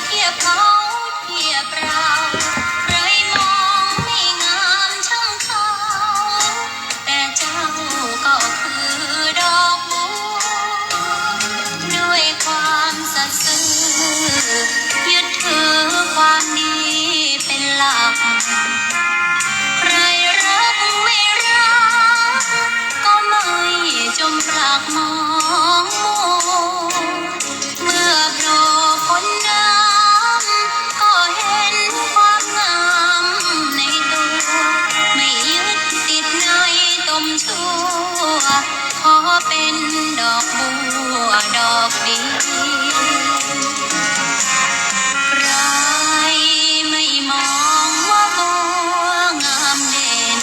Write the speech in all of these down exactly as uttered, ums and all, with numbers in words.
เทียบเขาเทียบเรา ใครมองไม่งามช่างเขา แต่เจ้าก็คือดอกบัว ด้วยความสัตย์ซื่อ ยึดถือความดีเป็นหลัก ใครรักไม่รัก ก็ไม่จมปลักมองมัว เมื่อโผล่พ้นน้ำ ก็เห็นความงามในตัว ไม่ยึดติดในตมชั่ว ขอเป็นดอกบัวดอกเดียว ใครไม่มองว่าบัวงามเด่น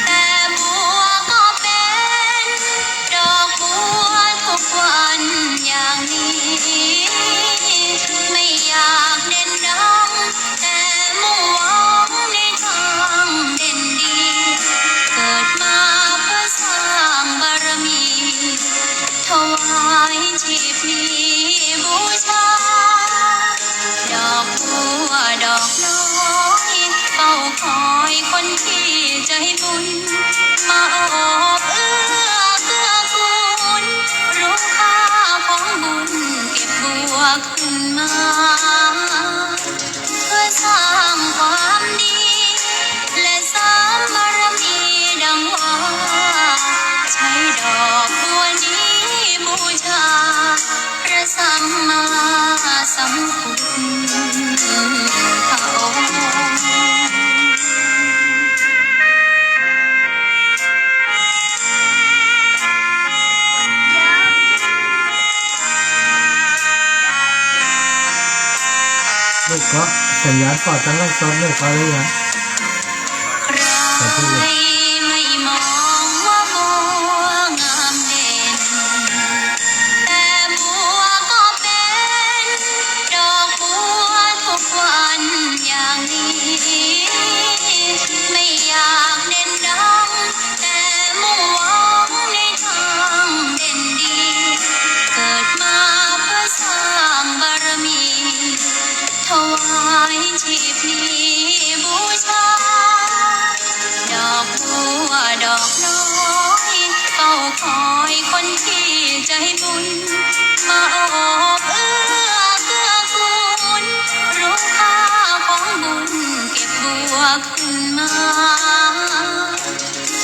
แต่บัวก็เป็นดอกบัวทุกวันอย่างนี้ ไม่อยากเด่นดัง แต่มุ่งหวังในทางเด่นดี เกิดมาเพื่อสร้างบารมี ถวายชีพนี้บูชา ดอกบัวดอกน้อย เฝ้าคอยคนที่ใจบุญ มาโอบเอื้อเกื้อกูล รู้ค่าของบุญ เก็บบัวขึ้นมา เพื่อสร้างความดี และสร้างบารมีดังว่า ใช้ดอกบัวนี้บูชา พระสัมมาสัมพุทธองค์ ลูกก็สัญญาณปอดตั้งไลฟ์สดเลยก็เลยอ่ะ ใครไม่มองว่าบัวงามเด่น แต่บัวก็เป็นดอกบัวทุกวันอย่างนี้ ไม่อยากเด่นดัง แต่มุ่งหวังในทางเด่นดี เกิดมาเพื่อสร้างบารมี ถวายชีพนี้บูชา ดอกบัวดอกน้อย เฝ้าคอยคนที่ใจบุญ มาโอบเอื้อเกื้อกูล รู้ค่าของบุญ เก็บบัวขึ้นมา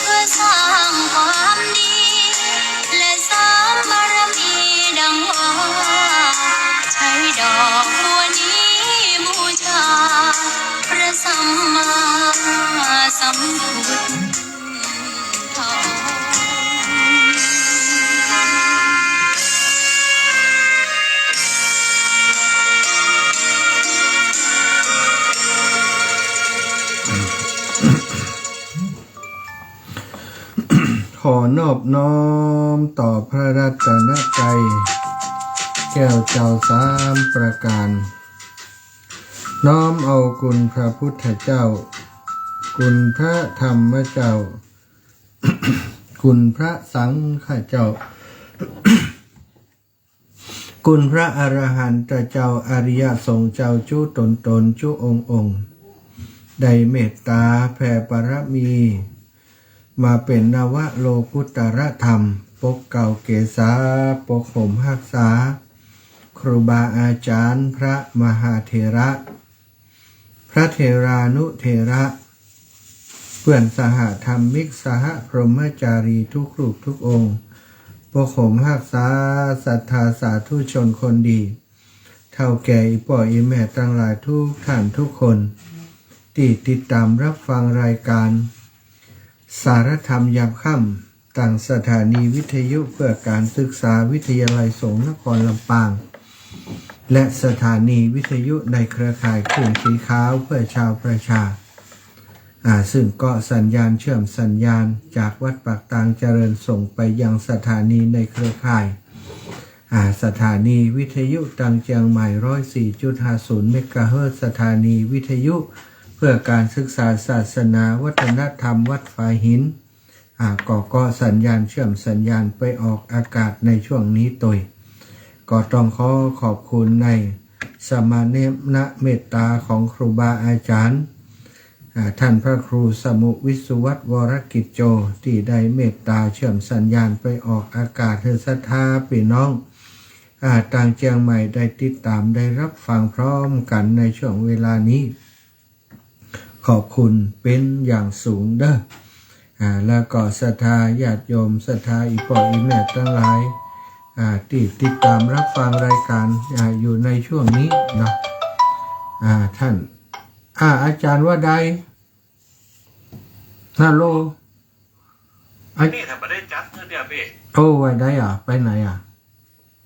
เพื่อสร้างความดี และสร้างบารมีดังว่า ใช้ดอกบัวนี้บูชา พระสัมมาสัมพุทธองค์ ขอนอบน้อมต่อพระรัตนตรัยแก้วเจ้าสามประการ น้อมเอาคุณพระพุทธเจ้า คุณพระธรรมเจ้า คุณพระสังฆเจ้า คุณพระอรหันตเจ้า อริยสงฆ์เจ้า จุ๊ต๋นต๋น จุ๊องค์องค์ ได้เมตตาแผ่บารมี มาเป๋นนวโลกุตตรธรรม ปกเกล้าเกษา ปกห่มฮักษา ครูบาอาจารย์ พระมหาเถระ พระเถรานุเถระ เปื้อนสหธรรมิก สหพรหมจารีทุกรูปทุกองค์ ปกห่มฮักษาศรัทธาสาธุชนคนดี เฒ่าแก่อี่ป้ออี่แม่ตังหลายทุกท่านทุกคน ตี้ติดต๋ามรับฟังรายการ สารธรรมยามค่ำ ตางสถานีวิทยุเพื่อการศึกษาวิทยาลัยสงฆ์นครลำปาง และสถานีวิทยุในเครือข่ายคลื่นสีขาวเพื่อชาวประชา อ่า ซึ่งก็สัญญาณเชื่อมสัญญาณจากวัดปากตางเจริญส่งไปยังสถานีในเครือข่าย อ่า สถานีวิทยุตางเจียงใหม่ ร้อยสี่จุดห้าศูนย์ เมกะเฮิรตซ์ สถานีวิทยุเพื่อการศึกษาศาสนาวัฒนธรรมวัดฝายหิน อ่า ก็ ก็สัญญาณเชื่อมสัญญาณไปออกอากาศในช่วงนี้ตวย ก็ต้องขอขอบคุณใน สมณเมตตาของครูบาอาจ๋ารย์ อ่า ท่านพระครูสมุห์วิศวัตร วรกิจโจ ตี้ได้เมตตาเชื่อมสัญญาณไปออกอากาศหื้อศรัทธาปี้น้อง อ่า ตางเจียงใหม่ได้ติดต๋ามได้ฮับฟังพร้อมกั๋นในช่วงเวลานี้ ขอบคุณเป๋นอย่างสูงเน่อ อ่า แล้วก็ศรัทธาญาติโยม ศรัทธาอี่ป้ออี่แม่ตังหลาย อ่า ตี้ติดต๋ามฮับฟังรายก๋าน อ่า อยู่ในช่วงนี้เนาะ อ่า ท่าน อ่า อาจ๋ารย์ว่าใด ฮัลโหล อันนี้ถ้าบ่ได้จัดเน่อเดี๋ยวเป้ โอ้ ว่าใดอ่ะ ไปไหนอ่ะ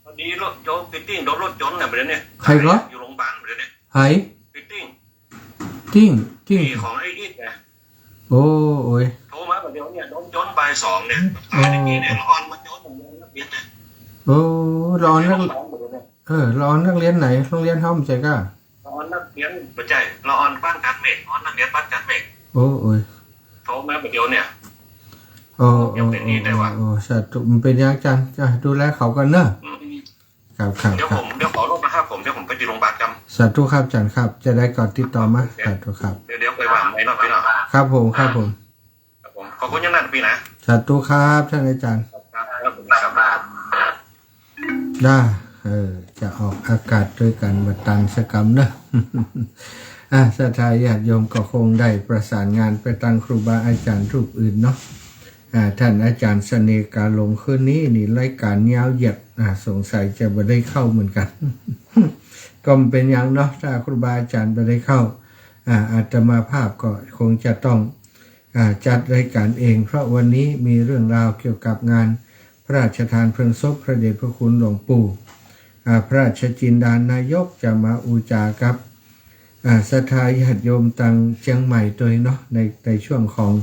พอดีรถโยมไปติดโดนรถชนน่ะ บ่าเดี่ยวนี้ ใผก่อ อยู่โรงพยาบาล บ่าเดี่ยวนี้ ใผ ไปติด ติด ติด ตี้ของไอ้อิดน่ะ โอ้ โอ้ย โทรมาบ่าเดี่ยวเนี่ย โดนชนบ่ายสองเนี่ย โอ้ ตายเมื่อกี้เนี่ย ละอ่อนมาชนผมเนี่ย โอ้ ละอ่อนนัก อยู่โรงพยาบาล บ่าเดี่ยวนี้ เออ ละอ่อนนักเรียนไหน โฮงเรียนเฮาบ่ใจ้ก้า ละอ่อนนักเรียน บ่ใจ้ ละอ่อนบ้านจันทน์เมฆ ละอ่อนนักเรียนบ้านจันทน์เมฆ โอ้ โอ้ย โทรมาบ่าเดี่ยวเนี่ย โอ้ ยังเป๋น โอ้ นี่ได้วะ โอ้ โอ้ สาธุ บ่เป๋นหยังอาจ๋ารย์ อ่ะ ดูแลเขาก่อนเน่อ อืม ครับ ครับ เดี๋ยวผม เดี๋ยวขอโทษนะครับผม เดี๋ยวผมไปติดโรงพยาบาลครับ สาธุครับอาจ๋ารย์ครับ จะได้ก่อนติดต่อมา สาธุครับ เดี๋ยว เดี๋ยวไปว่าใหม่เนาะพี่น้อง ครับผม ครับผม ครับผม ขอบคุณอย่างนั้นพี่นะ สาธุครับ ท่านอาจ๋ารย์ ครับ ครับ ครับ ได้ เออ จะออกอากาศตวยกั๋นบ่ตันสักกำเน่อ อ่ะ ศรัทธาญาติโยมก็คงได้ประสานงานไปตางครูบาอาจ๋ารย์รูปอื่นเนาะ อ่า ท่านอาจ๋ารย์เสน่ห์กาหลงคืนนี้นี่รายก๋านยาวเหยียด อ่า สงสัยจะบ่ได้เข้าเหมือนกั๋น ก็บ่เป๋นหยังเนาะ ถ้าครูบาอาจ๋ารย์บ่ได้เข้า อ่า อาตมาภาพก็คงจะต้อง อ่า จัดรายก๋านเอง เพราะวันนี้มีเรื่องราวเกี่ยวกับงานพระราชทานเพลิงศพพระเดชพระคุณหลวงปู่ อ่า พระราชจินดานายก จะมาอู้จ๋ากับ อ่า ศรัทธาญาติโยมตางเจียงใหม่ตวยเนาะ ใน ในช่วงของ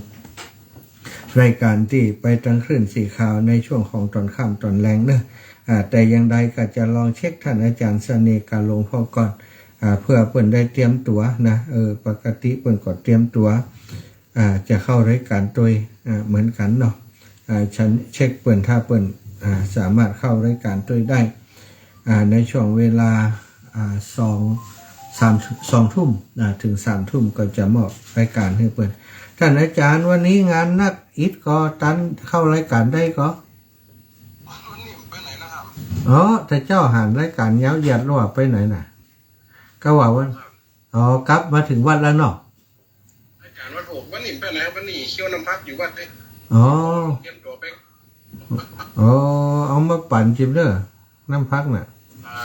รายก๋านตี้ไปตางคลื่นสีขาวในช่วงของตอนค่ำตอนแลงเนาะ อ่า แต่อย่างใดก็จะลองเช็คท่านอาจ๋ารย์เสน่ห์กาหลงพ่องก่อน อ่า เพื่อเปิ้นได้เตรียมตั๋วนะ เออ ปกติเปิ้นก็เตรียมตั๋ว อ่า จะเข้ารายก๋านตวย อ่า เหมือนกั๋นเนาะ อ่า ฉันเช็คเปิ้น ถ้าเปิ้น อ่า สามารถเข้ารายก๋านตวยได้ อ่า ในช่วงเวลา อ่า สอง สาม สองทุ่ม อ่า เถิงสามทุ่มก็จะมอบรายก๋านหื้อเปิ้น ท่านอาจ๋ารย์ วันนี้งานนักอิดก่อ ตันเข้ารายก๋านได้ก่อ วันนี้ไปไหนนะครับ อ๋อ แต่เจ้าหันรายก๋านยาวเหยียดแล้วว่าไปไหนน่ะ ก็ว่าวัน อ๋อ กลับมาเถิงวัดแล้วเนาะ อาจ๋ารย์ว่าถูก วันนี้ไปไหนครับ วันนี้เคี้ยวน้ำพักอยู่วัดเด้ อ๋อ เตรียมตั๋วไป อ๋อ เอามาปั๋นจิมเน่อ น้ำพักน่ะ อ่า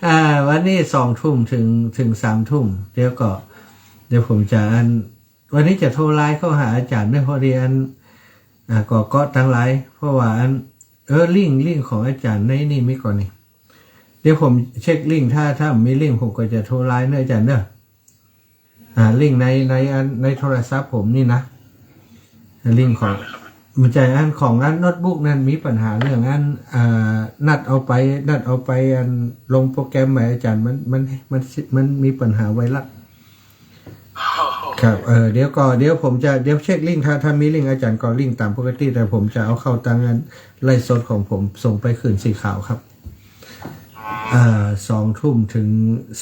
อ่า วันนี้สองทุ่มเถิง เถิงสามทุ่ม เดี๋ยวก็ เดี๋ยวผมจะอัน วันนี้จะโทรไลน์เข้าหาอาจ๋ารย์เน่อ พอดีอัน อ่า ก็เกาะตังหลาย เพราะว่าอัน เออ ลิงก์ ลิงก์ของอาจ๋ารย์ในนี่มีก่อนี่ เดี๋ยวผมเช็คลิงก์ ถ้า ถ้ามีลิงก์ผมก็จะโทรไลน์เน่ออาจ๋ารย์เน่อ อ่า ลิงก์ใน ในอัน ในโทรศัพท์ผมนี่นะ ลิงก์ของ บ่ใจ้อันของอันโน้ตบุ๊กนั้นมีปัญหาเรื่องอัน อ่า นัดเอาไป นัดเอาไปอันลงโปรแกรมใหม่อาจ๋ารย์ มัน มัน มัน มันมีปัญหาไวรัส ครับ เออ เดี๋ยวก็ เดี๋ยวผมจะ เดี๋ยวเช็คลิงก์ ถ้า ถ้ามีลิงก์อาจ๋ารย์ก็ลิงก์ต๋ามปกติ แต่ผมจะเอาเข้าตางอันไลฟ์สดของผมส่งไปคลื่นสีขาวครับ อ่า สองทุ่มเถิง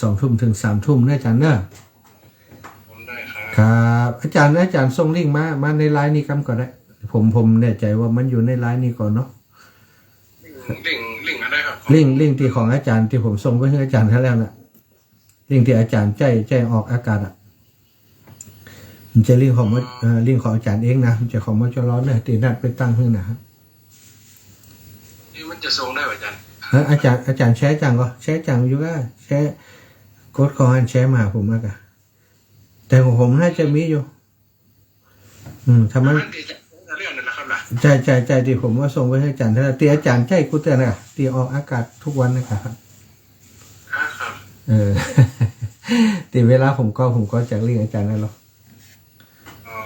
สองทุ่มเถิงสามทุ่มเน่ออาจ๋ารย์เน่อ ผมได้ครับ ครับ อาจ๋ารย์ อาจ๋ารย์ส่งลิงก์มา มาในไลน์นี่กำก่อได้ ผม ผมแน่ใจ๋ว่ามันอยู่ในไลน์นี่ก่อเนาะ ลิงก์ ลิงก์ ลิงก์อันใดครับ ลิงก์ ลิงก์ตี้ของอาจ๋ารย์ตี้ผมส่งไปหื้ออาจ๋ารย์คราวแล้วน่ะ ลิงก์ตี้อาจ๋ารย์ใจ๊ ใจ๊ออกอากาศอ่ะ บ่ใจ้ลิงก์ของ เอ่อ ลิงก์ของอาจ๋ารย์เองนะ บ่ใจ้ของ มจร เน่อ ตี้นัดไปตั้งหื้อนะครับ นี่มันจะส่งได้บ่อาจ๋ารย์ เออ อาจ๋ารย์ อาจ๋ารย์แชร์จังก่อ แชร์จังอยู่ก่อ แชร์ กดของอันแชร์มาหาผมมากะ แต่ของผมน่าจะมีอยู่ อืม ถ้ามัน อันตี้จะเลื่อนนั่นนะครับนะ ใจ้ ใจ้ ใจ้ ตี้ผมว่าส่งไปหื้ออาจ๋ารย์ ตี้อาจ๋ารย์ใจ๊กู้เตื้อน่ะ ตี้ออกอากาศกู้วันน่ะครับ ครับ ครับ เออ ตี้เวลาผมก็ ผมก็จะลิงก์อาจ๋ารย์นั่นเนาะ อ๋อ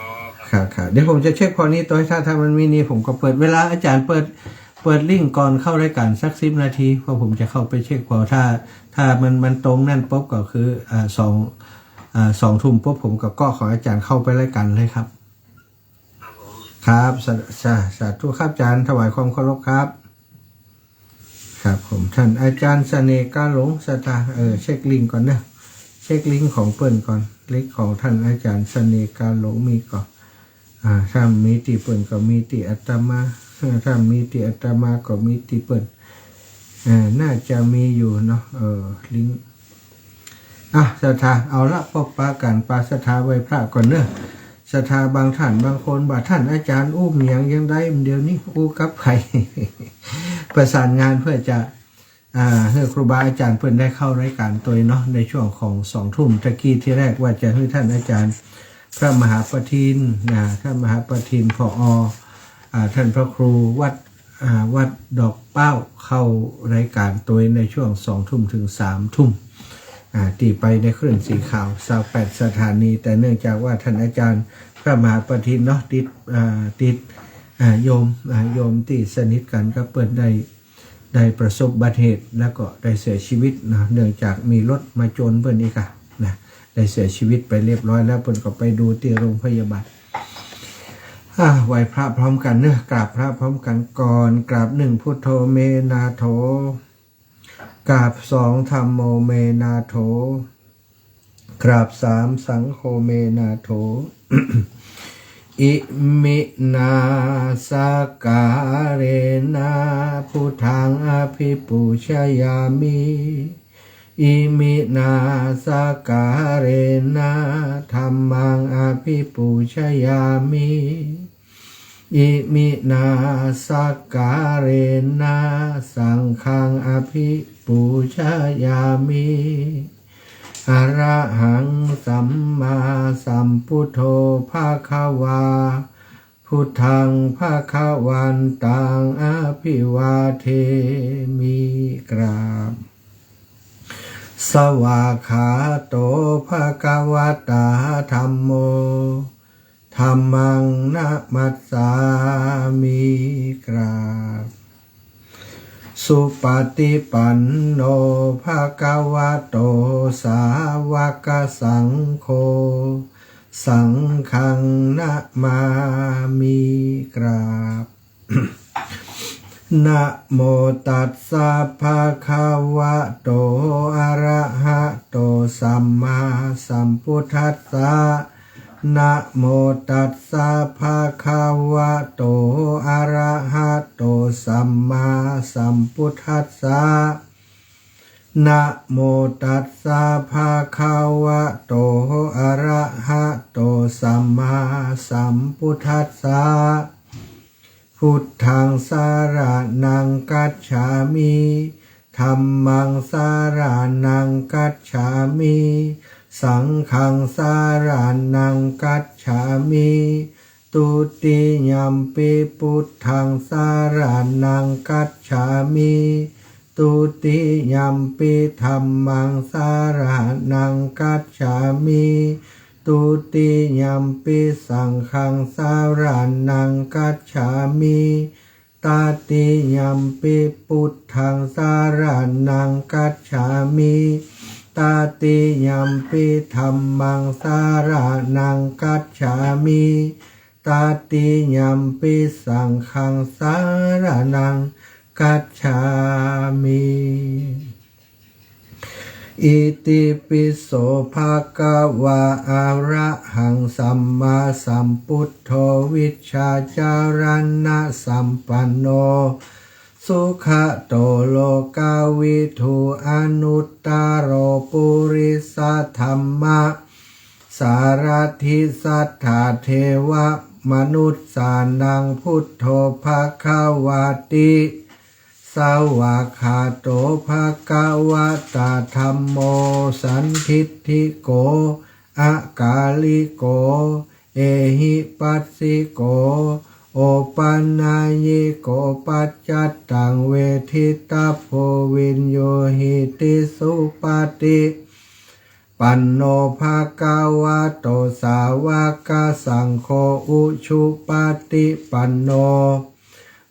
ครับ ครับ ครับ เดี๋ยวผมจะเช็คพอนี้ตวย ถ้า ถ้ามันมีนี่ผมก็เปิด เวลาอาจ๋ารย์เปิด เปิดลิงก์ก่อนเข้ารายก๋านสักสิบนาที เพราะผมจะเข้าไปเช็คพอ ถ้า ถ้ามัน มันตรงนั้นปุ๊บก็คือ อ่า สอง อ่า สองทุ่มปุ๊บผมก็เกาะของอาจ๋ารย์เข้าไปรายก๋านเลยครับ ครับผม ครับ สา สา สาธุครับอาจ๋ารย์ ถวายความเคารพครับ ครับผม ท่านอาจารย์เสน่ห์กาหลง ศรัทธา เออ เช็คลิงก์ก่อนเนอะ เช็คลิงก์ของเปิ้นก่อน ลิงก์ของท่านอาจารย์เสน่ห์กาหลงมีก่อ อ่า ถ้ามีตี้เปิ้นก็มีตี้อาตมา ถ้ามีตี้อาตมาก็มีตี้เปิ้น อ่า น่าจะมีอยู่เนาะ เออ ลิงก์ อ่ะ ศรัทธา เอาละ ปบปะกั๋น ปาศรัทธาไหว้พระก่อนเนอะ ศรัทธาบางท่านบางคนว่า ท่านอาจารย์อู้หยังยังได้ เดี๋ยวนี้อู้กับใผ ประสานงานเพื่อจะ อ่า หื้อครูบาอาจารย์เปิ้นได้เข้ารายการตวยเนาะ ในช่วงของสองทุ่ม ตะกี้ทีแรกว่าจะหื้อท่านอาจารย์พระมหาประทิน นะ ท่านมหาประทิน ผอ อ่า ท่านพระครูวัด อ่า วัดดอกเป๊า เข้ารายการตวยในช่วงสองทุ่มถึงสามทุ่ม อ่า ตี้ไปในคลื่นสีขาว ซาวแปดสถานี แต่เนื่องจากว่าท่านอาจารย์พระมหาประทินเนาะ ติด อ่า ติด อ่า โยม อ่า โยมตี้สนิทกั๋นกับเปิ้นได้ ได้ประสบอุบัติเหตุ แล้วก็ได้เสียชีวิตนะ เนื่องจากมีรถมาจนเปิ้นอีกอะนะ ได้เสียชีวิตไปเรียบร้อยแล้ว เปิ้นก็ไปดูตี้โรงพยาบาล อ่า ไหว้พระพร้อมกั๋นเนอะ กราบพระพร้อมกั๋นก่อน กราบหนึ่ง พุทโธ เม นาโถ กราบสอง ธัมโม เม นาโถ กราบสาม สังโฆ เม นาโถ อิมินา สักการะนะ พุทธัง อภิปูชยามิ อิมินา สักการะนะ ธัมมัง อภิปูชยามิ อิมินา สักการะนะ สังฆัง อภิปูชยามิ อะระหัง สัมมาสัมพุทโธ ภะคะวา พุทธัง ภะคะวันตัง อะภิวาเทมิ กราบ สวากขาโต ภะคะวะตา ธัมโม ธัมมัง นะมัสสามิ กราบ สุปฏิปันโน ภะคะวะโต สาวกสังโฆ สังฆัง นะมามิ กราบ นะโมตัสสะ ภะคะวะโต อะระหะโต สัมมาสัมพุทธัสสะ นะโมตัสสะ ภะคะวะโต อะระหะโต สัมมาสัมพุทธัสสะ นะโมตัสสะ ภะคะวะโต อะระหะโต สัมมาสัมพุทธัสสะ พุทธัง สะระณัง คัจฉามิ ธัมมัง สะระณัง คัจฉามิ สังฆัง สะระณัง คัจฉามิ ทุติยัมปิ พุทธัง สะระณัง คัจฉามิ ทุติยัมปิ ธัมมัง สะระณัง คัจฉามิ ทุติยัมปิ สังฆัง สะระณัง คัจฉามิ ตติยัมปิ พุทธัง สะระณัง คัจฉามิ ตติยัมปิ ธัมมัง สะระณัง คัจฉามิ ตติยัมปิ สังฆัง สะระณัง คัจฉามิ อิติปิโส ภะคะวา อะระหัง สัมมาสัมพุทโธ วิชชาจารณะสัมปันโน สุขะโต โลกะวิทู อนุตตะโร ปุริสะธัมมะ สารถิ สัทธา เทวะ มนุสสานัง พุทโธ ภะคะวะติ สวากขาโต ภะคะวะตา ธัมโม สันทิฏฐิโก อะกาลิโก เอหิปัสสิโก โอปะนัยยิโก ปัจจัตตัง เวทิตัพโพ วิญญูหิติ สุปะติปันโน ภะคะวะโต สาวกสังโฆ อุชุปะติปันโน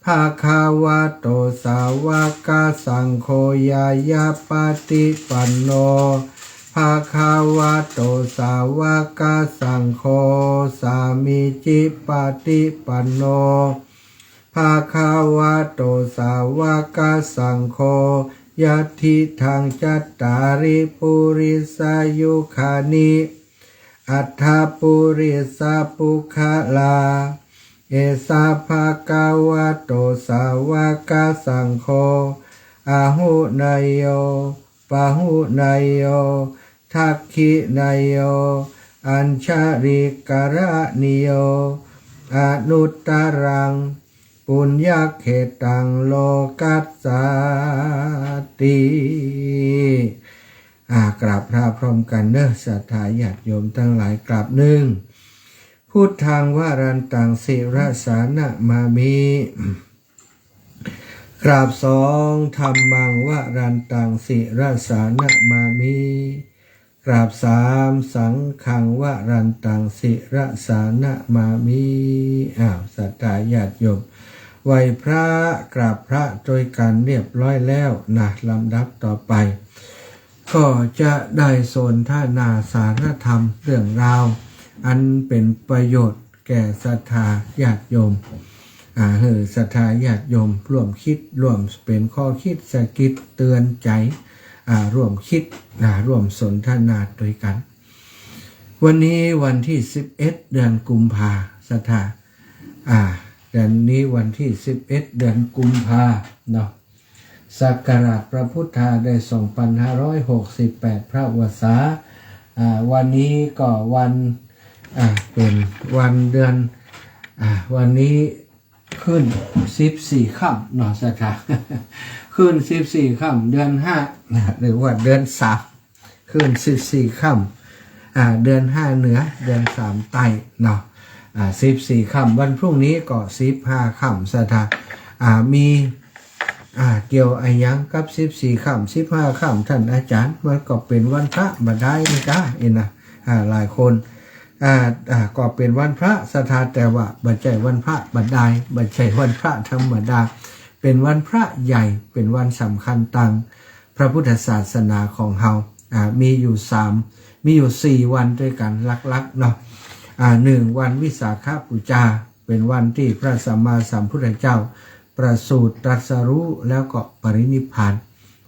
ภะคะวะโต สาวกสังโฆ ญาญาปะติปันโน ภะคะวะโต สาวกสังโฆ สามีจิปะติปันโน ภะคะวะโต สาวะกะสังโฆ ยัตถิตัง จัตตาริ ปุริสายุคานิ อัตถะปุริสะปุคคละ เอสะ ภะคะวะโต สาวะกะสังโฆ อาหุเนยโย ปะหุเนยโย ทักขิเนยโย อัญชลีกะระณีโย อนุตตะรัง ปุญญะเขตัง โลกัสสาติ อ่า กราบพระพร้อมกั๋นเนาะ ศรัทธาญาติโยมตังหลาย กราบหนึ่ง พุทธัง วรันตัง ศิรสานะมามิ กราบสอง ธัมมัง วรันตัง ศิรสานะมามิ กราบสาม สังฆัง วรันตัง ศิรสานะมามิ อ้าว ศรัทธาญาติโยม ไหว้พระ กราบพระตวยกั๋นเรียบร้อยแล้วนะ ลำดับต่อไป ก็จะได้สนทนาสารธรรมเรื่องราว อันเป๋นประโยชน์แก่ศรัทธาญาติโยม อ่า หื้อศรัทธาญาติโยมร่วมกึ๊ด ร่วมเป๋นข้อกึ๊ดสะกิดเตือนใจ๋ อ่า ร่วมกึ๊ด อ่า ร่วมสนทนาตวยกั๋น วันนี้วันตี้สิบเอ็ด เดือนกุมภา ศรัทธา อ่า เดือนนี้วันตี้สิบเอ็ด เดือนกุมภาเนาะ ศักราชพระพุทธาได้สองปันห้าร้อยหกสิบแปด พระวรรษา อ่า วันนี้ก็วัน อ่า เป๋นวันเดือน อ่า วันนี้ขึ้นสิบสี่ค่ำเนาะ ศรัทธา ขึ้นสิบสี่ค่ำ เดือนห้า นะ หรือว่าเดือนสาม ขึ้นสิบสี่ค่ำ อ่า เดือนห้าเหนือ เดือนสามใต้เนาะ อ่า สิบสี่ค่ำ วันพรุ่งนี้ก็สิบห้าค่ำ ศรัทธา อ่า มี อ่า เกี่ยวอะหยังกับสิบสี่ค่ำ สิบห้าค่ำ ต้านอาจ๋ารย์ มันก็เป๋นวันพระบ่ดายนี่ก๊า เอ็นนะ อ่า หลายคน อ่า อ่า ก็เป๋นวันพระ ศรัทธา แต่ว่าบ่ใจ้วันพระบ่ดาย บ่ใจ้วันพระธรรมดา เป๋นวันพระใหญ่ เป๋นวันสำคัญตางพระพุทธศาสนาของเฮา อ่า มีอยู่สาม มีอยู่สี่วันตวยกั๋นหลักๆ เนาะ อ่า หนึ่ง วันวิสาขบูชา เป๋นวันตี้พระสัมมาสัมพุทธเจ้าประสูติตรัสรู้แล้วก็ปรินิพพาน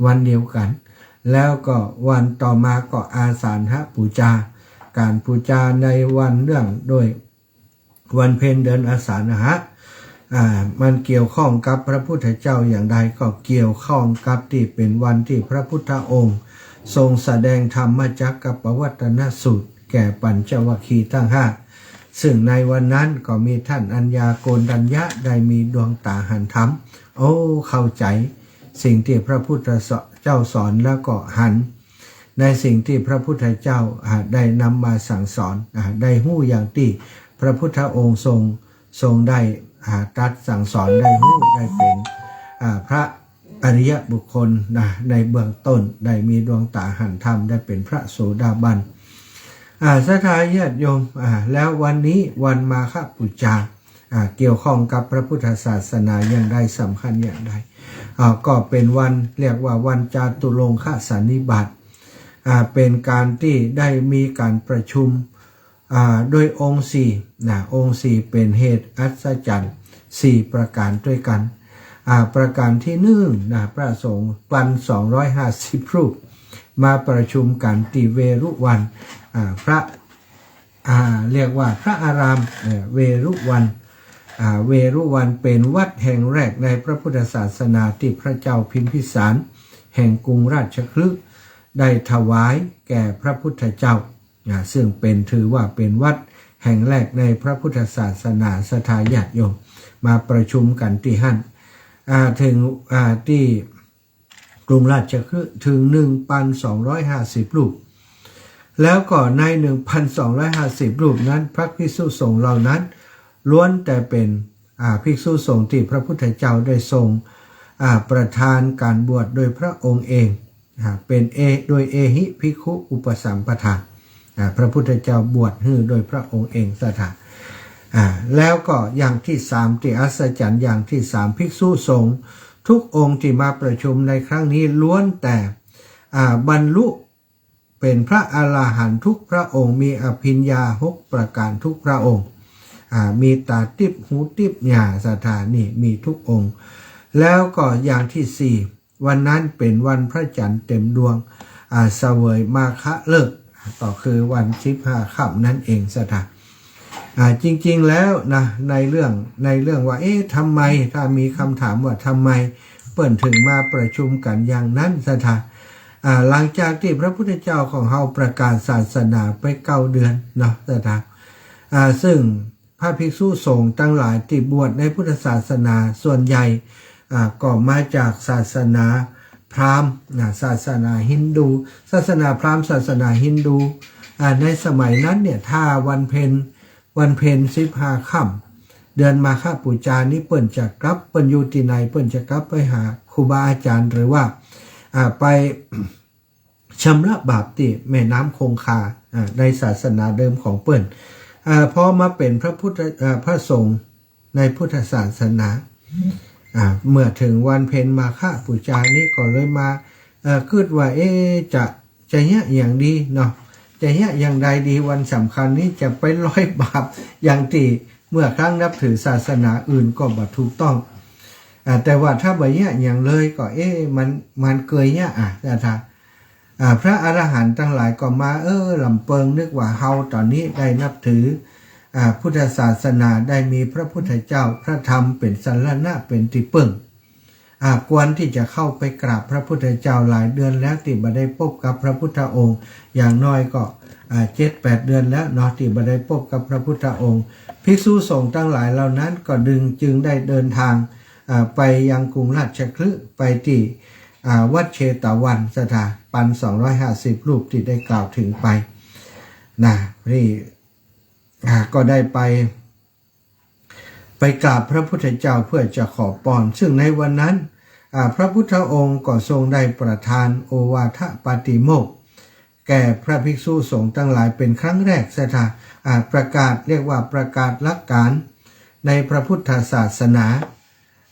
วันเดียวกั๋น แล้วก็วันต่อมาก็อาสาฬหบูชา ก๋านบูชาในวันเนื่องโดยวันเพ็ญเดือนอาสาฬหะ อ่า มันเกี่ยวข้องกับพระพุทธเจ้าอย่างใด ก็เกี่ยวข้องกับตี้เป๋นวันตี้พระพุทธองค์ทรงแสดงธรรมจักรกัปปวัตตนสูตรแก่ปัญจวัคคีย์ตังห้า ซึ่งในวันนั้นก็มีต้านอัญญาโกณฑัญญะได้มีดวงต๋าหันธรรม โอ้ เข้าใจ๋สิ่งตี้พระพุทธเจ้าสอน แล้วก็หันในสิ่งตี้พระพุทธเจ้า อ่า ได้นำมาสั่งสอน อ่า ได้ฮู้อย่างตี้พระพุทธองค์ทรง ทรงได้ อ่า ตรัสสั่งสอน ได้ฮู้ ได้เป๋น อ่า พระอริยบุคคลนะ ในเบื้องต้น ได้มีดวงต๋าหันธรรม ได้เป๋นพระโสดาบัน อ่า ศรัทธาญาติโยม อ่า แล้ววันนี้วันมาฆบูชา อ่า เกี่ยวข้องกับพระพุทธศาสนาอย่างใด สำคัญอย่างใด อ่า ก็เป๋นวัน เรียกว่าวันจาตุรงคสันนิบาต อ่า เป๋นก๋านตี้ได้มีก๋านประชุม อ่า โดยองค์สี่นะ องค์สี่เป๋นเหตุอัศจรรย์สี่ประก๋านตวยกั๋น อ่า ประก๋านตี้หนึ่งนะ พระสงฆ์ปันสองร้อยห้าสิบรูป มาประชุมกั๋นตี้เวฬุวัน อ่า พระ อ่า เรียกว่าพระอาราม เอ่อ เวฬุวัน อ่า เวฬุวันเป๋นวัดแห่งแรกในพระพุทธศาสนาตี้พระเจ้าพิมพิสารแห่งกรุงราชคฤห์ได้ถวายแก่พระพุทธเจ้า อ่า ซึ่งเป๋น ถือว่าเป๋นวัดแห่งแรกในพระพุทธศาสนา ศรัทธาญาติโยมมาประชุมกั๋นตี้หั้น อ่า เถิง อ่า ตี้กรุงราชคฤห์เถิงหนึ่งปันสองร้อยห้าสิบรูป แล้วก็ในหนึ่งปันสองร้อยห้าสิบรูปนั้น พระภิกษุสงฆ์เหล่านั้นล้วนแต่เป๋น อ่า ภิกษุสงฆ์ตี้พระพุทธเจ้าได้ทรง อ่า ประทานก๋านบวชโดยพระองค์เอง อ่า เป๋นเอ โดยเอหิภิกขุอุปสัมปทา อ่า พระพุทธเจ้าบวชหื้อโดยพระองค์เอง ศรัทธา อ่า แล้วก็อย่างตี้สาม ตี้อัศจรรย์อย่างตี้สาม ภิกษุสงฆ์ทุกองค์ตี้มาประชุมในครั้งนี้ล้วนแต่ อ่า บรรลุเป๋นพระอรหันต์ทุกพระองค์ มีอภิญญาหกประก๋านทุกพระองค์ อ่า มีต๋าติ๊บ หูติ๊บ เนี่ย ศรัทธา นี่มีทุกองค์ แล้วก็อย่างตี้สี่ วันนั้นเป๋นวันพระจันทร์เต็มดวง อ่า เสวยมาฆะฤกษ์ ก็คือวันสิบห้าค่ำนั้นเอง ศรัทธา อ่า จริงๆ แล้วนะ ในเรื่อง ในเรื่องว่า เอ๊ะ ทำไม ถ้ามีคำถามว่าทำไมเปิ้นถึงมาประชุมกั๋นอย่างนั้น ศรัทธา อ่า หลังจากตี้พระพุทธเจ้าของเฮาประกาศศาสนาไปเก้าเดือนเนาะ ศรัทธา อ่า ซึ่งพระภิกษุสงฆ์ตังหลายตี้บวชในพุทธศาสนาส่วนใหญ่ อ่า ก็มาจากศาสนาพราหมณ์นะ ศาสนาฮินดู ศาสนาพราหมณ์ ศาสนาฮินดู อ่า ในสมัยนั้นเนี่ย ถ้าวันเพ็ญ วันเพ็ญสิบห้าค่ำ เดือนมาฆบูชานี้เปิ้นจะกลับ เปิ้นอยู่ตี้ไหน เปิ้นจะกลับไปหาครูบาอาจารย์ หรือว่า อ่า ไป ชำระบาปตี้แม่น้ำคงคา อ่า ในศาสนาเดิมของเปิ้น อ่า พอมาเป๋นพระพุทธ อ่า พระสงฆ์ในพุทธศาสนา อ่า เมื่อเถิงวันเพ็ญมาฆบูชานี้ก็เลยมา เอ่อ กึ๊ดว่า เอ๊ะ จะ จะเยียะหยังดีเนาะ จะเยียะอย่างใดดี วันสำคัญนี้จะไปล้อยบาปอย่างตี้เมื่อครั้งนับถือศาสนาอื่นก็บ่ถูกต้อง อ่า แต่ว่าถ้าบ่เยียะหยังเลยก็ เอ๊ะ มัน มันเกยเยียะ อ่ะ ศรัทธา อ่า พระอรหันต์ตังหลายก็มา เออ ลำเปิงนึกว่าเฮาต๋อนนี้ได้นับถือ อ่า พุทธศาสนา ได้มีพระพุทธเจ้า พระธรรมเป๋นสรณะ เป๋นตี้เปิ้ง อ่า ควรตี้จะเข้าไปกราบพระพุทธเจ้า หลายเดือนแล้วตี้บ่ได้พบกับพระพุทธองค์ อย่างน้อยก็ อ่า เจ็ดแปดเดือนแล้วเนาะ ตี้บ่ได้พบกับพระพุทธองค์ ภิกษุสงฆ์ตังหลายเหล่านั้นก็ดึง จึงได้เดินทาง อ่า ไปยังกรุงราชคฤห์ ไปตี้ อ่า วัดเชตวัน ศรัทธา พันสองร้อยห้าสิบรูปตี้ได้กล่าวเถิงไป นะ นี่ อ่า ก็ได้ไป ไปกราบพระพุทธเจ้าเพื่อจะขอปอน ซึ่งในวันนั้น อ่า พระพุทธองค์ก็ทรงได้ประทานโอวาทปาติโมกข์แก่พระภิกษุสงฆ์ตังหลายเป็นครั้งแรก ศรัทธา อ่า ประกาศ เรียกว่าประกาศหลักการในพระพุทธศาสนา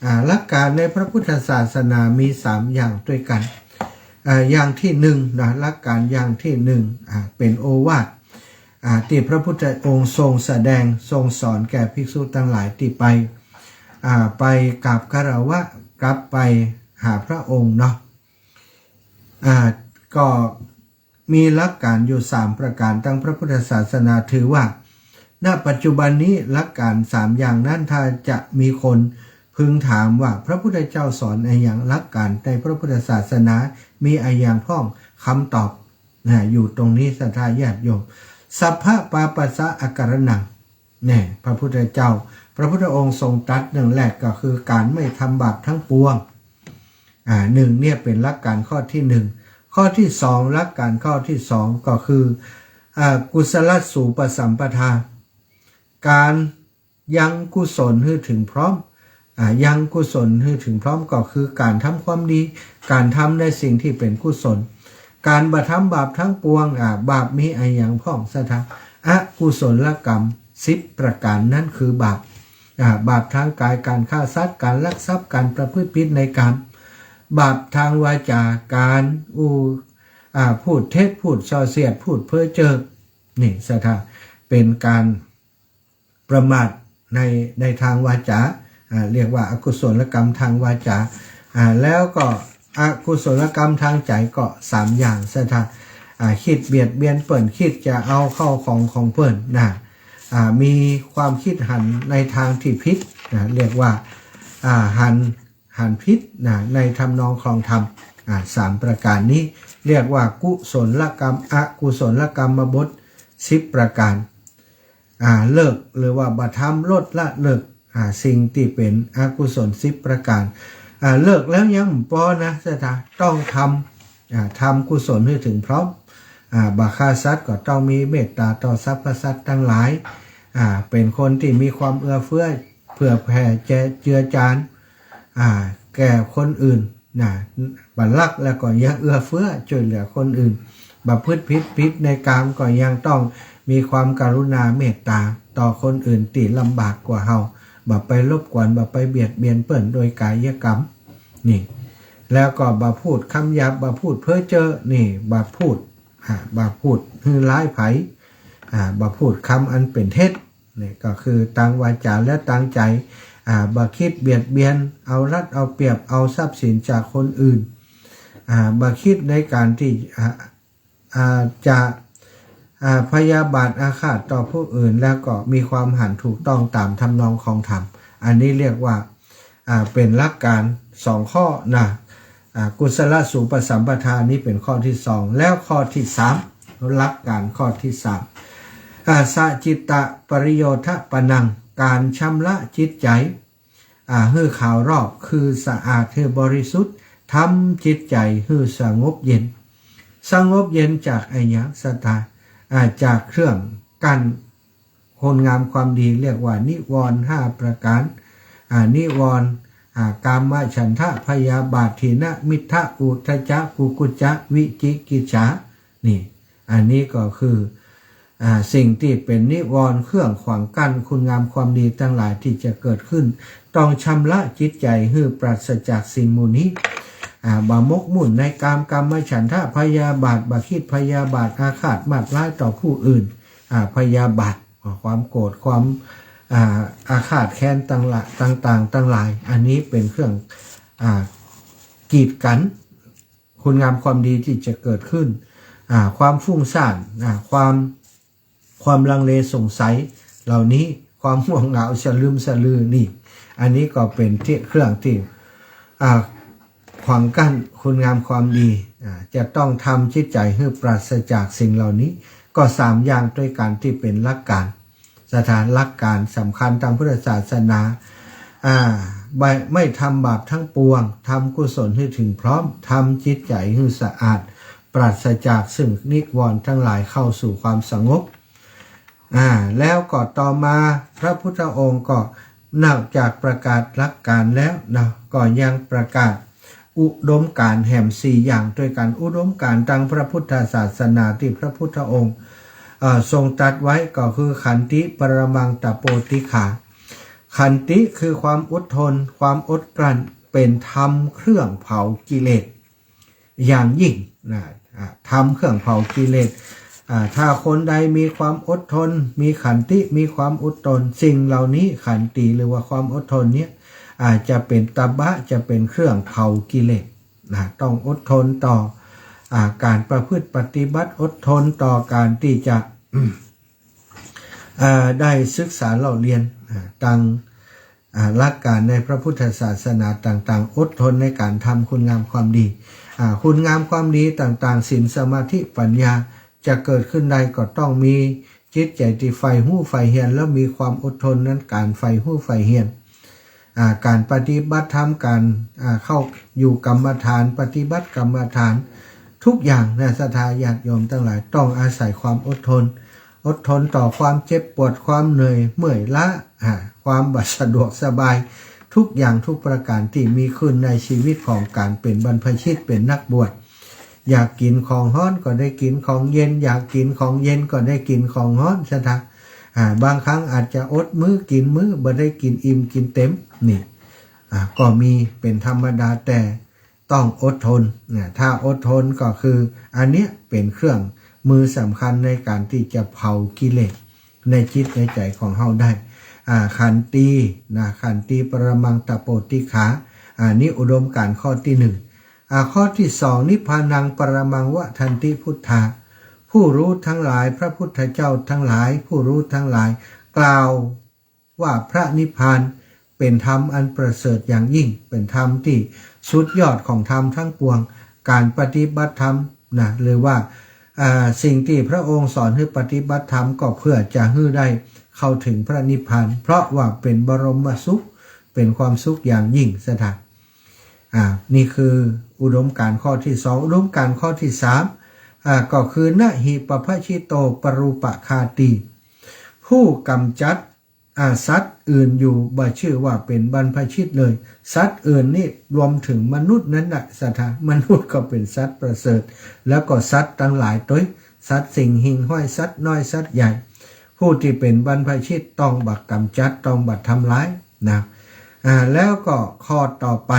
อ่า หลักการในพระพุทธศาสนามีสามอย่างด้วยกัน อ่า อย่างตี้หนึ่งนะ หลักการอย่างตี้หนึ่ง อ่า เป๋นโอวาท อ่า ตี้พระพุทธองค์ทรงแสดง ทรงสอนแก่ภิกษุตังหลายตี้ไป อ่า ไปกราบคารวะ กลับไปหาพระองค์เนาะ อ่า ก็ มีหลักการอยู่สามประการ ตังพระพุทธศาสนา ถือว่า ณ ปัจจุบันนี้หลักการสามอย่างนั้น ถ้าจะมีคนพึงถามว่าพระพุทธเจ้าสอนอะหยัง หลักการในพระพุทธศาสนามีอะหยังพ่อง คำตอบ นะ อยู่ตรงนี้ ศรัทธาญาติโยม สัพพะปาปัสสะอะการะณัง เนี่ย พระพุทธเจ้า พระพุทธองค์ทรงตรัสเรื่องแรกก็คือการไม่ทำบาปทั้งปวง อ่า หนึ่ง เนี่ยเป๋นหลักการข้อตี้หนึ่ง ข้อตี้สอง หลักการข้อตี้สองก็คือ อ่า กุศลสูปสัมปทา การยังกุศลหื้อเถิงพร้อม อ่า ยังกุศลหื้อเถิงพร้อมก็คือการทำความดี การทำในสิ่งตี้เป๋นกุศล การบ่ทำบาปทั้งปวง อ่า บาปมีอะหยังพ่อง ศรัทธา อกุศลกรรมสิบประการ นั่นคือบาป อ่า บาปทางกาย การฆ่าสัตว์ การลักทรัพย์ การประพฤติผิดในกาม บาปทางวาจา การอู้ อ่า พูดเท็จ พูดส่อเสียด พูดเพ้อเจ้อ นี่ ศรัทธา เป๋นการประมาทใน ในทางวาจา อ่า เรียกว่าอกุศลกรรมทางวาจา อ่า แล้วก็อกุศลกรรมทางใจ๋ก็สามอย่าง ศรัทธา อ่า กึ๊ดเบียดเบียนเปิ้น กึ๊ดจะเอาเข้าของของเปิ้นนะ อ่า มีความกึ๊ดหันในทางตี้ผิดนะ เรียกว่า อ่า หัน หันผิดนะ ในทำนองคลองธรรม อ่า สามประการนี้ เรียกว่ากุศลกรรม อกุศลกรรมบทสิบประการ อ่า เลิก หรือว่าบ่ทำ ลดละเลิก อ่า สิ่งตี้เป๋นอกุศลสิบประการ อ่า เลิกแล้วยังบ่ปอนะ ศรัทธา ต้องทำ อ่า ทำกุศลหื้อเถิงพร้อม อ่า บ่ฆ่าสัตว์ก็ต้องมีเมตตาต่อสรรพสัตว์ตังหลาย อ่า เป๋นคนตี้มีความเอื้อเฟื้อ เผื่อแผ่แจ เจือจาน อ่า แก่คนอื่นนะ บ่ลักแล้วก็ยังเอื้อเฟื้อจ้วยเหลือคนอื่น ประพฤติผิด ผิดในกามก็ยังต้องมีความกรุณาเมตตาต่อคนอื่นตี้ลำบากกว่าเฮา บ่ไปรบกวน บ่ไปเบียดเบียนเปิ้นโดยกายกรรม นี่ แล้วก็บ่พูดกำหยาบ บ่พูดเพ้อเจ้อ นี่ บ่พูด อ่า บ่พูดหื้อร้ายใผ อ่า บ่พูดกำอันเป๋นเท็จ นี่ก็คือตางวาจ๋าและตางใจ๋ อ่า บ่คิดเบียดเบียน เอารัดเอาเปรียบ เอาทรัพย์สินจากคนอื่น อ่า บ่คิดในก๋านตี้ อ่า อ่า จะ อ่า พยาบาทอาฆาตต่อผู้อื่น แล้วก็มีความหันถูกต้องต๋ามทำนองของธรรม อันนี้เรียกว่า อ่า เป๋นหลักก๋านสองข้อนะ อ่า กุศลสูปสัมปทานี้เป๋นข้อตี้สอง แล้วข้อตี้สาม หลักก๋านข้อตี้สาม อ่า สจิตตปริโยทปนัง ก๋านชำระจิตใจ๋ อ่า หื้อขาวรอบ คือสะอาด หื้อบริสุทธิ์ ทำจิตใจ๋หื้อสงบเย็น สงบเย็นจากอะหยัง ศรัทธา อ่า จากเครื่องกั้นคุณงามความดี เรียกว่านิวรณ์ห้าประก๋าน อ่า นิวรณ์ อ่า กามฉันทะพยาบาท ถีนมิทธะอุทธัจจะกุกุจจะวิจิกิจฉา นี่ อันนี้ก็คือ อ่า สิ่งตี้เป๋นนิวรณ์เครื่องขวางกั้นคุณงามความดีตังหลายตี้จะเกิดขึ้น ต้องชำระจิตใจ๋หื้อปราศจากสิ่งหมู่นี้ อ่า บ่หมกมุ่นในกาม กามฉันทะพยาบาท บ่คิดพยาบาทอาฆาตมาดร้ายต่อผู้อื่น อ่า พยาบาท อ่า ความโกรธ ความ อ่า อาฆาตแค้นต่างละ ต่างๆ ตังหลาย อันนี้เป๋นเครื่อง อ่า กีดกั๋น คุณงามความดีตี้จะเกิดขึ้น อ่า ความฟุ้งซ่าน อ่า ความ ความลังเลสงสัยเหล่านี้ ความง่วงเหงาสะลึมสะลือนี่ อันนี้ก็เป๋นตี้ เครื่องตี้ อ่า ขวางกั้นคุณงามความดี อ่า จะต้องทำจิตใจ๋หื้อปราศจากสิ่งเหล่านี้ ก็สามอย่างตวยกั๋นตี้เป๋นหลักก๋าน ศรัทธา หลักก๋านสำคัญตางพุทธศาสนา อ่า ไม่ ไม่ทำบาปทั้งปวง ทำกุศลหื้อเถิงพร้อม ทำจิตใจ๋หื้อสะอาด ปราศจากซึ่งนิวรณ์ตังหลาย เข้าสู่ความสงบ อ่า แล้วก็ต่อมาพระพุทธองค์ก็นอกจากประกาศหลักก๋านแล้วนะ ก็ยังประกาศอุดมก๋านแหมสี่อย่างตวยกั๋น อุดมก๋านตางพระพุทธศาสนาตี้พระพุทธองค์ เอ่อ ทรงตรัสไว้ก็คือขันติปรมังตโปติฆา ขันติคือความอดทน ความอดกลั้น เป๋นธรรมเครื่องเผากิเลสอย่างยิ่งนะ อ่า ธรรมเครื่องเผากิเลส อ่า ถ้าคนใดมีความอดทน มีขันติ มีความอดทน สิ่งเหล่านี้ ขันติหรือว่าความอดทนเนี่ย อ่า จะเป๋นตบะ จะเป๋นเครื่องเผากิเลสนะ ต้องอดทนต่อ อ่า ก๋านประพฤติปฏิบัติ อดทนต่อก๋านตี้จะ อ่า ได้ศึกษาเล่าเรียน อ่า ตาง อ่า หลักก๋านในพระพุทธศาสนาต่างๆ อดทนในก๋านทำคุณงามความดี อ่า คุณงามความดีต่างๆ ศีล สมาธิ ปัญญา จะเกิดขึ้นได้ก็ต้องมีจิตใจ๋ตี้ใฝ่ฮู้ใฝ่เฮียน แล้วมีความอดทนนั้น ก๋านใฝ่ฮู้ใฝ่เฮียน อ่า ก๋านปฏิบัติธรรม ก๋าน อ่า เข้าอยู่กรรมฐาน ปฏิบัติกรรมฐาน ทุกอย่างนะ ศรัทธาญาติโยมตังหลาย ต้องอาศัยความอดทน อดทนต่อความเจ็บปวด ความเหนื่อยเมื่อยล้า อ่า ความบ่สะดวกสบาย ทุกอย่างทุกประก๋านตี้มีขึ้นในชีวิตของก๋านเป๋นบรรพชิต เป๋นนักบวช อยากกิ๋นของฮ้อนก็ได้กิ๋นของเย็น อยากกิ๋นของเย็นก็ได้กิ๋นของฮ้อน ศรัทธา อ่า บางครั้งอาจจะอดมื้อกิ๋นมื้อ บ่ได้กิ๋นอิ่มกิ๋นเต็ม นี่ อ่า ก็มีเป๋นธรรมดา แต่ต้องอดทนนะ ถ้าอดทนก็คือ อันเนี้ยเป๋นเครื่องมือสำคัญในก๋านตี้จะเผากิเลสในจิตในใจ๋ของเฮาได้ อ่า ขันตินะ ขันติปรมังตโปติฆา อ่า นี่อุดมก๋านข้อตี้หนึ่ง อ่า ข้อตี้สอง นิพพานังปรมังวัฏฏันติพุทธา ผู้รู้ตังหลาย พระพุทธเจ้าตังหลาย ผู้รู้ตังหลาย กล่าวว่าพระนิพพานเป๋นธรรมอันประเสริฐอย่างยิ่ง เป๋นธรรมตี้สุดยอดของธรรมตังปวง ก๋านปฏิบัติธรรมนะ หรือว่า อ่า สิ่งตี้พระองค์สอนหื้อปฏิบัติธรรมก็เพื่อจะหื้อได้เข้าเถิงพระนิพพาน เพราะว่าเป๋นบรมสุข เป๋นความสุขอย่างยิ่ง ศรัทธา อ่า นี่คืออุดมก๋านข้อตี้สอง อุดมก๋านข้อตี้สาม อ่า ก็คือ นะหิปภชิโตปรูปคาตี ผู้กำจัด อ่า สัตว์อื่นอยู่ บ่จื้อว่าเป๋นบรรพชิตเลย สัตว์อื่นนี่รวมเถิงมนุษย์นั้นนะ ศรัทธา มนุษย์ก็เป๋นสัตว์ประเสริฐ แล้วก็สัตว์ตังหลายตวย สัตว์สิ่งหิ่งห้อย สัตว์น้อย สัตว์ใหญ่ ผู้ตี้เป๋นบรรพชิตต้องบ่กำจัด ต้องบ่ทำลายนะ อ่า แล้วก็ข้อต่อไป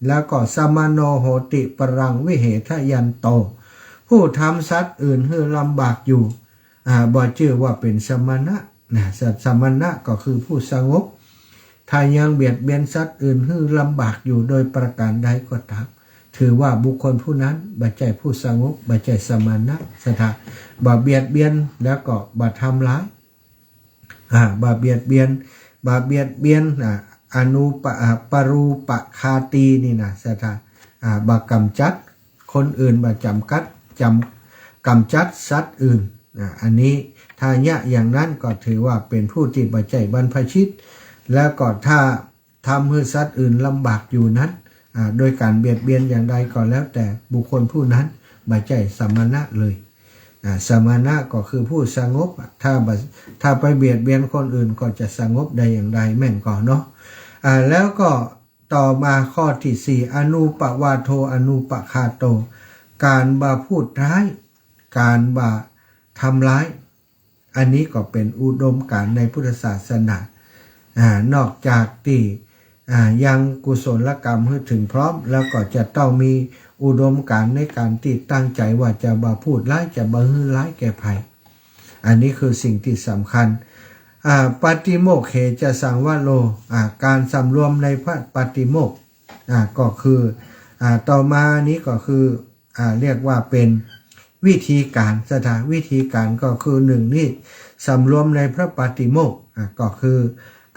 แล้วก็ สมโณโหติปรังวิเหทยันโต ผู้ทำสัตว์อื่นหื้อลำบากอยู่ อ่า บ่จื้อว่าเป๋นสมณะ นะ ส- สมณะก็คือผู้สงบ ถ้ายังเบียดเบียนสัตว์อื่นหื้อลำบากอยู่โดยประการใดก็ตาม ถือว่าบุคคลผู้นั้นบ่ใจ้ผู้สงบ บ่ใจ้สมณะ ศรัทธา บ่เบียดเบียน แล้วก็บ่ทำร้าย อ่า บ่เบียดเบียน บ่เบียดเบียน อ่า อนุปะ- อ่า ปรูปะคาตีนี่นะ ศรัทธา อ่า บ่กำจัดคนอื่น บ่จ๋ำกัด จ๋ำ- กำจัดสัตว์อื่น อ่า อันนี้ถ้าเยียะอย่างนั้นก็ถือว่าเป๋นผู้ตี้บ่ใจ้บรรพชิต แล้วก็ถ้าทำหื้อสัตว์อื่นลำบากอยู่นั้น อ่า โดยก๋านเบียดเบียนอย่างใดก็แล้วแต่ บุคคลผู้นั้นบ่ใจ้สมณะเลย อ่า สมณะก็คือผู้สงบ ถ้าบ่- ถ้าไปเบียดเบียนคนอื่นก็จะสงบได้อย่างใดแม่นก่อเนาะ อ่า แล้วก็ต่อมาข้อตี้สี่ อนุปวาโท อนุปคาโต ก๋านบ่พูดร้าย ก๋านบ่ทำร้าย อันนี้ก็เป๋นอุดมก๋ารณ์ในพุทธศาสนา อ่า นอกจากตี้ อ่า ยังกุศลกรรมหื้อเถิงพร้อม แล้วก็จะต้องมีอุดมก๋ารณ์ในก๋านตี้ตั้งใจ๋ว่าจะบ่พูดร้าย จะบ่หื้อร้ายแก่ใผ อันนี้คือสิ่งตี้สำคัญ อ่า ปาติโมกข์เขจะสังวโร อ่า ก๋านสำรวมในพระปาติโมกข์ อ่า ก็คือ อ่า ต่อมานี้ก็คือ อ่า เรียกว่าเป๋นวิธีก๋าร ศรัทธา วิธีก๋ารก็คือ นึ่ง นี่สำรวมในพระปาติโมกข์ อ่า ก็คือ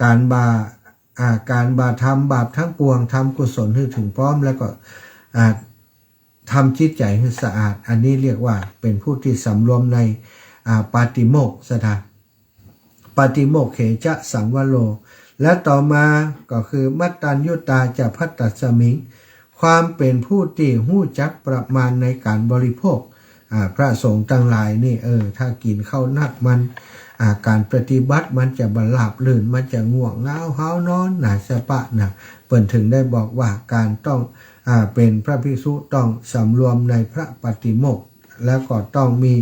ก๋านบ่า- อ่า ก๋านบ่ทำบาปทั้งปวง ทำกุศลหื้อเถิงพร้อม แล้วก็ อ่า ทำจิตใจ๋หื้อสะอาด อันนี้เรียกว่าเป๋นผู้ตี้สำรวมใน อ่า ปาติโมกข์ ศรัทธา ปาติโมกข์เขจะสังวโร และต่อมาก็คือ มัตตัญญูตา จะภัตตัสมิง ความเป๋นผู้ตี้ฮู้จักประมาณในก๋านบริโภค อ่า พระสงฆ์ตังหลายนี่ เออ ถ้ากิ๋นข้าวนักมัน อ่า ก๋านปฏิบัติมันจะบ่ราบรื่น มันจะง่วงเหงาหาวนอนนะ สะปะนะ เปิ้นเถิงได้บอกว่าก๋านต้อง อ่า เป๋นพระภิกษุต้องสำรวมในพระปาติโมกข์ แล้วก็ต้องมี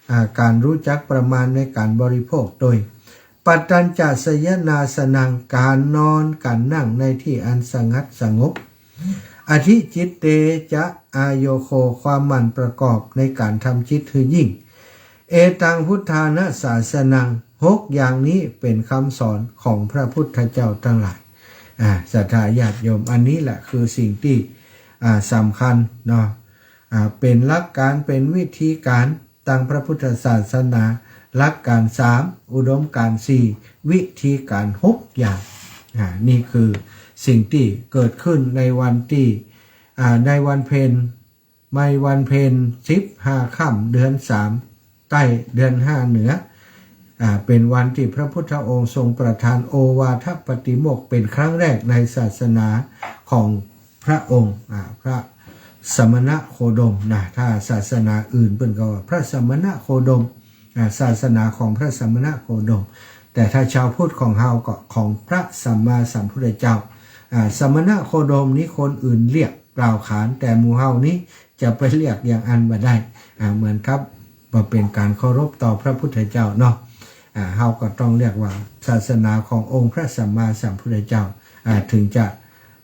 อ่า ก๋านฮู้จักประมาณในก๋านบริโภคโตย ปัตตัญจะสยนาสนัง ก๋านนอนก๋านนั่งในตี้อันสงัดสงบ อธิจิตเตจะอาโยโค ความหมั่นประกอบในก๋านทำจิตหื้อยิ่ง เอตังพุทธานะสาสนัง หกอย่างนี้เป๋นคำสอนของพระพุทธเจ้าตังหลาย อ่า ศรัทธาญาติโยม อันนี้แหละคือสิ่งตี้ อ่า สำคัญเนาะ อ่า เป๋นหลักก๋าร เป๋นวิธีก๋าร ตางพระพุทธศาสนา หลักก๋ารสาม อุดมก๋ารณ์สี่ วิธีก๋ารณ์หกอย่าง อ่า นี่คือสิ่งตี้เกิดขึ้นในวันตี้ อ่า ในวันเพ็ญ ในวันเพ็ญสิบห้าค่ำเดือนสามใต้ เดือนห้าเหนือ อ่า เป๋นวันตี้พระพุทธองค์ทรงประทานโอวาทปาติโมกข์เป๋นครั้งแรกในศาสนาของ พระองค์ อ่า พระสมณโคดมนะ ถ้าศาสนาอื่นเปิ้นก็ว่าพระสมณโคดม อ่า ศาสนาของพระสมณโคดม แต่ถ้าชาวพุทธของเฮาก็ของพระสัมมาสัมพุทธเจ้า อ่า สมณโคดมนี้คนอื่นเรียกกล่าวขาน แต่หมู่เฮานี้จะไปเรียกอย่างอั้นบ่ได้ อ่า เหมือนกับบ่เป๋นก๋านเคารพต่อพระพุทธเจ้าเนาะ อ่า เฮาก็ต้องเรียกว่าศาสนาขององค์พระสัมมาสัมพุทธเจ้า อ่า ถึงจะ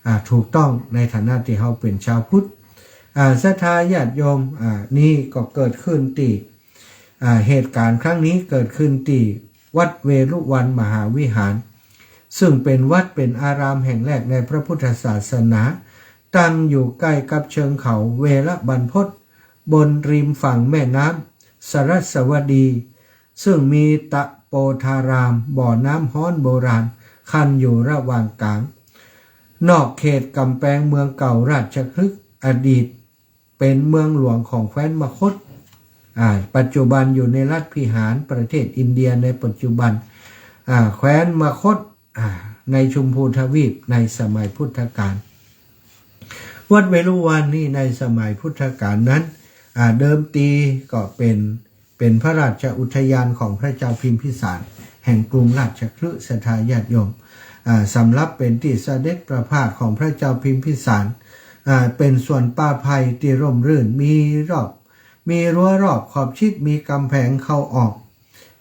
อ่า ถูกต้องในฐานะตี้เฮาเป๋นชาวพุทธ อ่า ศรัทธาญาติโยม อ่า นี่ก็เกิดขึ้นตี้ อ่า เหตุก๋ารณ์ครั้งนี้เกิดขึ้นตี้วัดเวฬุวันมหาวิหาร ซึ่งเป๋นวัดเป๋นอารามแห่งแรกในพระพุทธศาสนา ตั้งอยู่ใก้กับเชิงเขาเวฬบรรพต บนริมฝั่งแม่น้ำสรัสวดี ซึ่งมีตะโปธาราม บ่อน้ำฮ้อนโบราณ คันอยู่ระหว่างก๋าง นอกเขตก๋ำแปงเมืองเก่าราชคฤห์ อดีตเป๋นเมืองหลวงของแคว้นมคธ อ่า ปัจจุบันอยู่ในรัฐพิหาร ประเทศอินเดียในปัจจุบัน อ่า แคว้นมคธ อ่า ในชมพูทวีปในสมัยพุทธกาล วัดเวฬุวันนี่ในสมัยพุทธกาลนั้น อ่า เดิมทีก็เป๋น เป๋นพระราชอุทยานของพระเจ้าพิมพิสาร แห่งกรุงราชคฤห์ ศรัทธาญาติโยม อ่า สำหรับเป๋นตี้เสด็จประพาสของพระเจ้าพิมพิสาร อ่า เป๋นสวนป่าไผ่ตี้ร่มรื่น มีรอบ มีรั้วรอบขอบชิด มีก๋ำแพงเข้าออก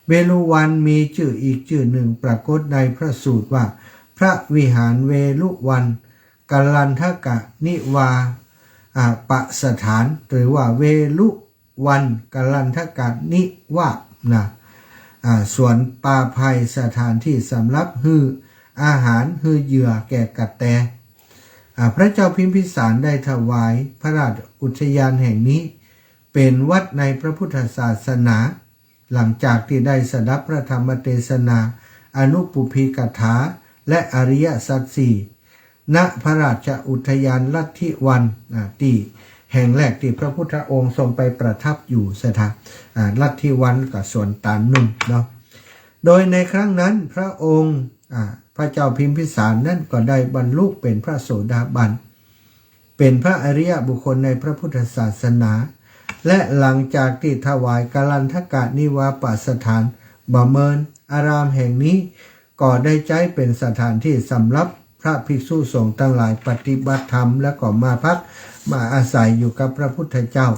เวฬุวันมีจื้ออีกจื้อนึ่งปรากฏในพระสูตรว่า พระวิหารเวฬุวันกัลลันทกนิวา อ่า ปสถาน หรือว่าเวฬุวันกัลลันทกนิวาสนะ อ่า สวนป่าไผ่ สถานตี้สำหรับหื้ออาหาร หื้อเหยื่อแก่กระแต อ่า พระเจ้าพิมพิสารได้ถวายพระราชอุทยานแห่งนี้ เป๋นวัดในพระพุทธศาสนา หลังจากตี้ได้สดับพระธรรมเตสนา อนุปุพพีกถา และอริยสัจสี่ ณ พระราชอุทยานลัทธิวัน อ่า ตี้แห่งแรกตี้พระพุทธองค์ทรงไปประทับอยู่ ศรัทธา อ่า ลัทธิวันก็สวนตาลนุ่นเนาะ โดยในครั้งนั้นพระองค์ อ่า พระเจ้าพิมพิสารนั้นก็ได้บรรลุเป๋นพระโสดาบัน เป๋นพระอริยบุคคลในพระพุทธศาสนา และหลังจากตี้ถวายกาลันทกนิวาปสถาน บ่าเมินอารามแห่งนี้ ก็ได้ใจ๊เป๋นสถานตี้สำหรับพระภิกษุสงฆ์ตังหลายปฏิบัติธรรม แล้วก็มาพักมาอาศัยอยู่กับพระพุทธเจ้า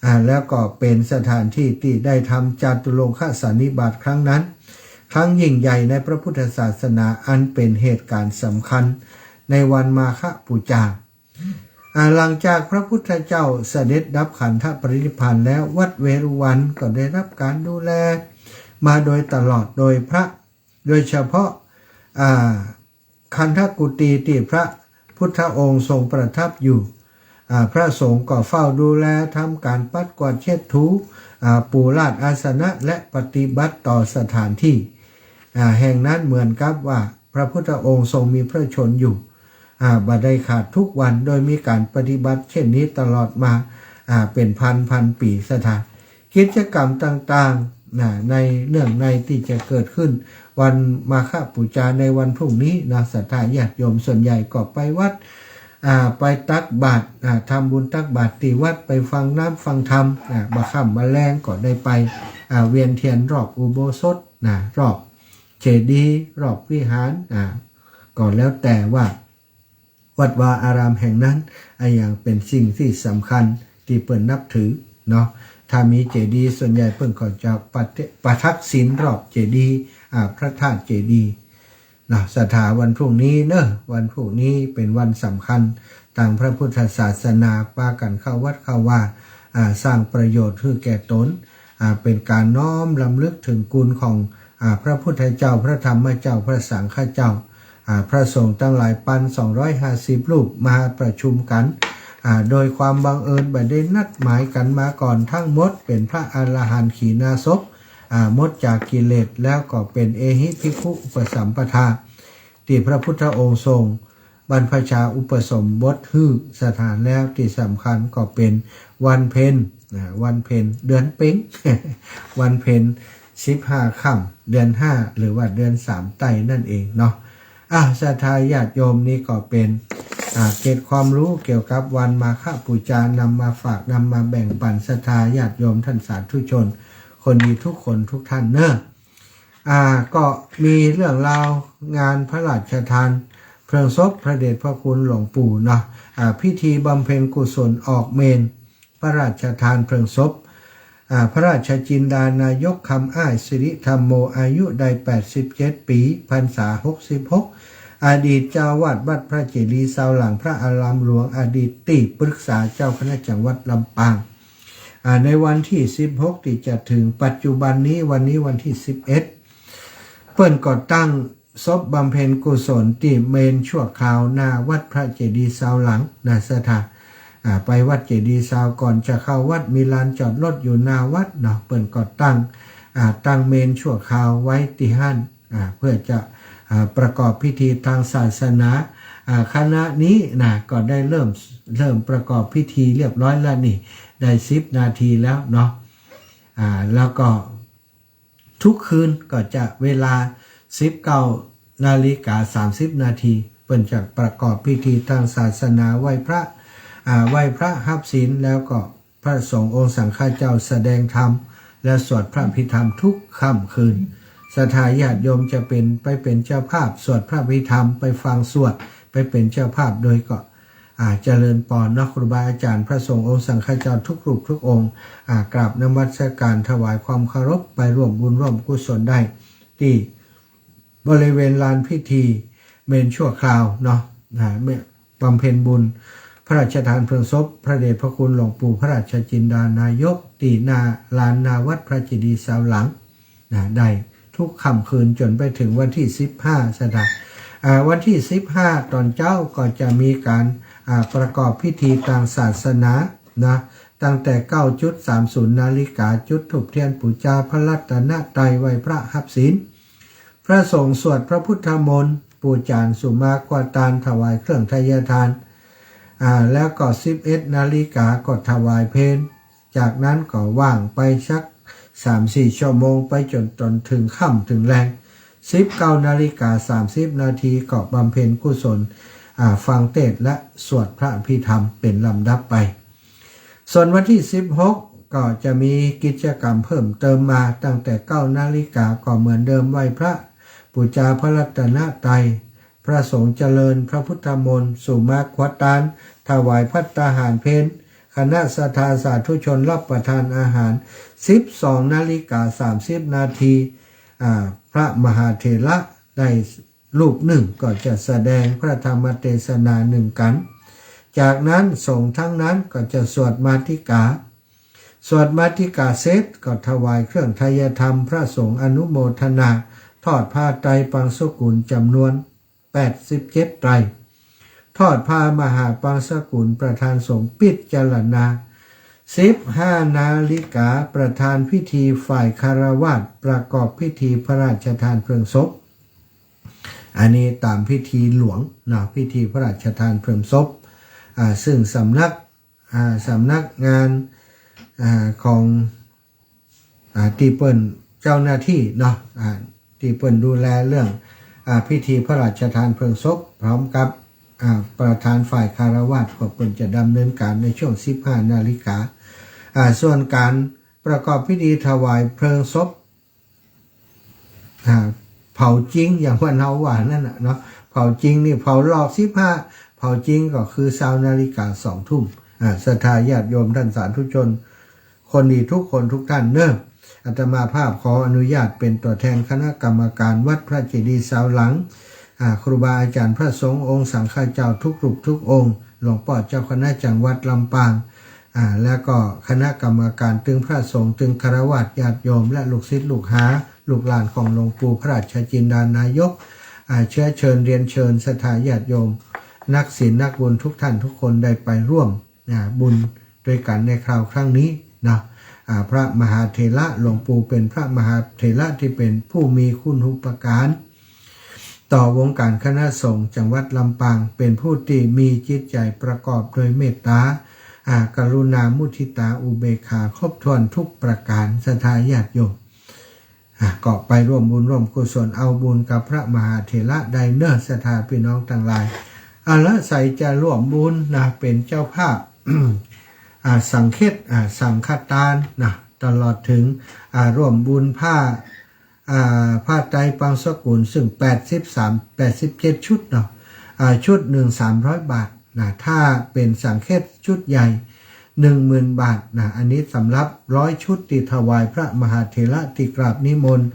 อ่า แล้วก็เป๋นสถานตี้ตี้ได้ทำจาตุรงคสันนิบาตครั้งนั้น ครั้งยิ่งใหญ่ในพระพุทธศาสนา อันเป๋นเหตุการณ์สำคัญในวันมาฆบูชา อ่า หลังจากพระพุทธเจ้าเสด็จดับขันธปรินิพพานแล้ว วัดเวฬุวันก็ได้รับการดูแลมาโดยตลอดโดยพระ โดยเฉพาะ อ่า คันธกุฏีตี้พระพุทธองค์ทรงประทับอยู่ อ่า พระสงฆ์ก็เฝ้าดูแล ทำการปัดกวาดเช็ดถู อ่า ปูลาดอาสนะ และปฏิบัติต่อสถานตี้ อ่า แห่งนั้นเหมือนกับว่าพระพุทธองค์ทรงมีพระชนม์อยู่ อ่า บ่ได้ขาดทุกวัน โดยมีการปฏิบัติเช่นนี้ตลอดมา อ่า เป๋นพันพันปี ศรัทธา กิจกรรมต่างๆ นะ ในเนื่องในตี้จะเกิดขึ้นวันมาฆบูชาในวันพรุ่งนี้นะ ศรัทธาญาติโยมส่วนใหญ่ก็ไปวัด อ่า ไปตักบาตร อ่า ทำบุญตักบาตรตี้วัด ไปฟังน้ำฟังธรรม อ่า บ่าค่ำบ่าแลงก็ได้ไป อ่า เวียนเตียนรอบอุโบสถนะ รอบเจดีย์ รอบวิหาร อ่า ก็แล้วแต่ว่า วัดวาอารามแห่งนั้น อะหยังเป๋นสิ่งตี้สำคัญตี้เปิ้นนับถือเนาะ ถ้ามีเจดีย์ส่วนใหญ่เปิ้นก็จะประเท- ประทักษิณรอบเจดีย์ อ่า พระธาตุเจดีย์เนาะ ศรัทธา วันพรุ่งนี้เนาะ วันพรุ่งนี้เป๋นวันสำคัญตางพระพุทธศาสนา ปากั๋นเข้าวัดเข้าวา อ่า สร้างประโยชน์หื้อแก่ตน อ่า เป๋นการน้อมรำลึกถึงคุณของ อ่า พระพุทธเจ้า พระธรรมเจ้า พระสังฆเจ้า อ่า พระสงฆ์ตังหลายปันสองร้อยห้าสิบรูปมาประชุมกั๋น อ่า โดยความบังเอิญบ่ได้นัดหมายกั๋นมาก่อน ทั้งหมดเป๋นพระอรหันต์ขีณาสพ อ่า หมดจากกิเลส แล้วก็เป๋นเอหิภิกขุอุปสัมปทา ตี้พระพุทธองค์ทรง บรรพชาอุปสมบทหื้อ ศรัทธา แล้วตี้สำคัญก็เป๋นวันเพ็ญ อ่า วันเพ็ญเดือนเป็ง วันเพ็ญสิบห้าค่ำเดือนห้า หรือว่าเดือนสามใต้นั่นเองเนาะ อ่า ศรัทธาญาติโยม นี่ก็เป๋น อ่า เกร็ดความรู้เกี่ยวกับวันมาฆบูชา นำมาฝาก นำมาแบ่งปั๋นศรัทธาญาติโยมท่านสาธุชน คนดีทุกคนทุกท่านเนาะ อ่า ก็มีเรื่องราวงานพระราชทานเพลิงศพพระเดชพระคุณหลวงปู่เนาะ อ่า พิธีบำเพ็ญกุศลออกเมรุพระราชทานเพลิงศพ อ่า พระราชจินดานายกคำอ้ายสิริธัมโม อายุได้แปดสิบเจ็ดปี๋ พรรษาหกสิบหก อดีตเจ้าอาวาสวัดพระเจดีย์ซาวหลังพระอารามหลวง อดีตตี้ปรึกษาเจ้าคณะจังหวัดลำปาง อ่า ในวันตี้สิบหกตี้จะเถิง ปัจจุบันนี้ วันนี้วันตี้สิบเอ็ด เปิ้นก็ตั้งศพบำเพ็ญกุศลตี้เมรุชั่วคราวหน้าวัดพระเจดีย์ซาวหลังนะ ศรัทธา อ่า ไปวัดเจดีย์ซาว ก่อนจะเข้าวัดมีลานจอดรถอยู่หน้าวัดเนาะ เปิ้นก็ตั้ง อ่า ตั้งเมรุชั่วคราวไว้ตี้หั้น อ่า เพื่อจะ อ่า ประกอบพิธีตางศาสนา อ่า ขณะนี้นะ ก็ได้เริ่ม เริ่มประกอบพิธีเรียบร้อยแล้วนี่ ได้สิบนาทีแล้วเนาะ อ่า แล้วก็ทุกคืนก็จะเวลาสิบเก้านาฬิกาสามสิบนาที เปิ้นจะประกอบพิธีตางศาสนา ไหว้พระ อ่า ไหว้พระฮับศีล แล้วก็ พระสงฆ์องค์สังฆเจ้าแสดงธรรมและสวดพระอภิธรรมทุกค่ำคืน ศรัทธาญาติโยมจะเป๋น ไปเป๋นเจ้าภาพสวดพระอภิธรรม ไปฟังสวด ไปเป๋นเจ้าภาพโดยก็ อ่า เจริญปอนเนาะ ครูบาอาจารย์พระสงฆ์องค์สังฆเจ้าทุกรูปทุกองค์ อ่า กราบนมัสการถวายความเคารพ ไปร่วมบุญร่วมกุศลได้ตี้ บริเวณลานพิธีเมรุชั่วคราวเนาะ อ่า เม- บำเพ็ญบุญพระราชทานเพลิงศพพระเดชพระคุณหลวงปู่พระราชจินดานายก ตี้หน้าลานหน้าวัดพระเจดีย์ซาวหลัง นะ ได้ทุกค่ำคืนจ๋นไปเถิงวันตี้สิบห้า ศรัทธา อ่า วันตี้สิบห้าต๋อนเจ๊าก็จะมีก๋าน อ่า ประกอบพิธีตางศาสนานะ ตั้งแต่เก้าจุดสามศูนย์นาฬิกา จุดธูปเตียนปู๋จาพระรัตนตรัย ไหว้พระฮับศีล พระสงฆ์สวดพระพุทธมนต์ ปู่จ๋ารย์สุมาควตาร ถวายเครื่องไทยทาน อ่า แล้วก็สิบเอ็ดนาฬิกาก็ถวายเพล จากนั้นก็ว่างไปสักสามสี่ชั่วโมง ไปจ๋นต๋อนเถิงค่ำเถิงแลง สิบเก้านาฬิกาสามสิบนาทีก็บำเพ็ญกุศล อ่า ฟังเทศน์และสวดพระอภิธรรมเป๋นลำดับไป ส่วนวันตี้สิบหกก็จะมีกิจกรรมเพิ่มเติมมา ตั้งแต่เก้านาฬิกาก็เหมือนเดิม ไหว้พระ ปู๋จาพระรัตนตรัย พระสงฆ์เจริญพระพุทธมนต์ สุมาควตาร ถวายภัตตาหารเพล คณะศรัทธาสาธุชนรับประทานอาหาร สิบสองนาฬิกาสามสิบนาที อ่า พระมหาเถระได้รูปนึ่งก็จะแสดงพระธรรมเตสนานึ่งกัณฑ์ จากนั้นสงฆ์ตังนั้นก็จะสวดมาติกา สวดมาติกาเสร็จก็ถวายเครื่องไทยธรรม พระสงฆ์อนุโมทนา ทอดผ้าไตรปังสกุลจ๋ำนวนแปดสิบเจ็ดไตร ทอดผ้ามหาปังสกุล ประธานสงฆ์พิจารณา สิบห้านาฬิกา ประธานพิธีฝ่ายฆราวาสประกอบพิธีพระราชทานเพลิงศพ อันนี้ต๋ามพิธีหลวงนะ พิธีพระราชทานเพลิงศพ อ่า ซึ่งสำนัก อ่า สำนักงาน อ่า ของ อ่า ตี้เปิ้นเจ้าหน้าตี้เนาะ อ่า ตี้เปิ้นดูแลเรื่อง อ่า พิธีพระราชทานเพลิงศพ พร้อมกับ อ่า ประธานฝ่ายฆราวาสก็เปิ้นจะดำเนินก๋านในช่วงสิบห้านาฬิกา อ่า ส่วนก๋านประกอบพิธีถวายเพลิงศพ อ่า เผาจริงอย่างบ้านเฮาว่านั่นน่ะเนาะ เผาจริงนี่เผาหลอกสิบห้า เผาจริงก็คือซาวนาฬิกาสองทุ่ม อ่า ศรัทธาญาติโยมต้านสาธุชน คนดีทุกคนทุกต้านเนาะ อาตมาภาพขออนุญาตเป๋นตั๋วแทนคณะกรรมการวัดพระเจดีย์ซาวหลัง อ่า ครูบาอาจ๋ารย์พระสงฆ์องค์สังฆเจ้าทุกรูปทุกองค์ หลวงป้อเจ้าคณะจังหวัดลำปาง อ่า แล้วก็คณะกรรมการ ตึงพระสงฆ์ ตึงฆราวาสญาติโยม และลูกศิษย์ลูกหา ลูกหลานของหลวงปู่พระราชจินดานายก อ่า เชื้อเชิญเรียนเชิญศรัทธาญาติโยม นักศีลนักบุญทุกท่านทุกคนได้ไปร่วม อ่า บุญด้วยกันในคราวครั้งนี้เนาะ อ่า พระมหาเถระ หลวงปู่เป๋นพระมหาเถระตี้เป๋นผู้มีคุณูปการ ต่อวงการคณะสงฆ์จังหวัดลำปาง เป๋นผู้ตี้มีจิตใจ๋ประกอบโดยเมตต๋า อ่า กรุณา มุทิตา อุเบกขา ครบถ้วนทุกประก๋าน ศรัทธาญาติโยม อ่า ก็ไปร่วมบุญร่วมกุศล เอาบุญกับพระมหาเถระได้เนาะ ศรัทธาพี่น้องตังหลาย อ่า ละใผจะร่วมบุญนะ เป๋นเจ้าภาพ อ่า สังฆเทศน์ อ่า สังฆทานนะ ตลอดเถิง อ่า ร่วมบุญผ้า อ่า ผ้าไตรปังสกุล ซึ่งแปดสิบสาม แปดสิบเจ็ดชุดเนาะ อ่า ชุดนึ่งสามร้อยบาทนะ ถ้าเป๋นสังฆเทศน์ชุดใหญ่ นึ่งหมื่นบาทนะ อันนี้สำหรับร้อยชุดตี้ถวายพระมหาเถระตี้กราบนิมนต์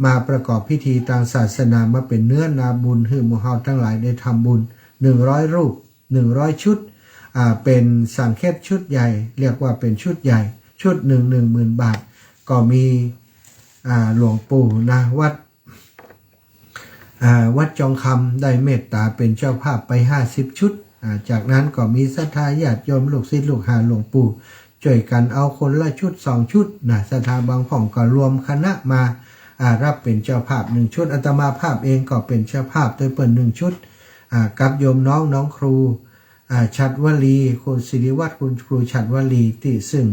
มาประกอบพิธีตางศาสนา มาเป๋นเนื้อนาบุญหื้อหมู่เฮาตังหลายได้ทำบุญ นึ่งร้อยรูป นึ่งร้อยชุด อ่า เป๋นสังฆเทศน์ชุดใหญ่ เรียกว่าเป๋นชุดใหญ่ ชุดนึ่ง นึ่งหมื่นบาท ก็มี อ่า หลวงปู่นะ วัด อ่า วัดจองคำได้เมตต๋าเป๋นเจ้าภาพไปห้าสิบชุด อ่า จากนั้นก็มีศรัทธาญาติโยมลูกศิษย์ลูกหาหลวงปู่ จ้วยกั๋นเอาคนละชุดสองชุดนะ ศรัทธาบางพ่องก็รวมคณะมา อ่า รับเป๋นเจ้าภาพนึ่งชุด อาตมาภาพเองก็เป๋นเจ้าภาพตวยเปิ้นนึ่งชุด อ่า กับโยมน้อง น้องครู อ่า ฉัตรวลี ครูศิริวัฒน์ คุณครูฉัตรวลี ตี้ซึ่ง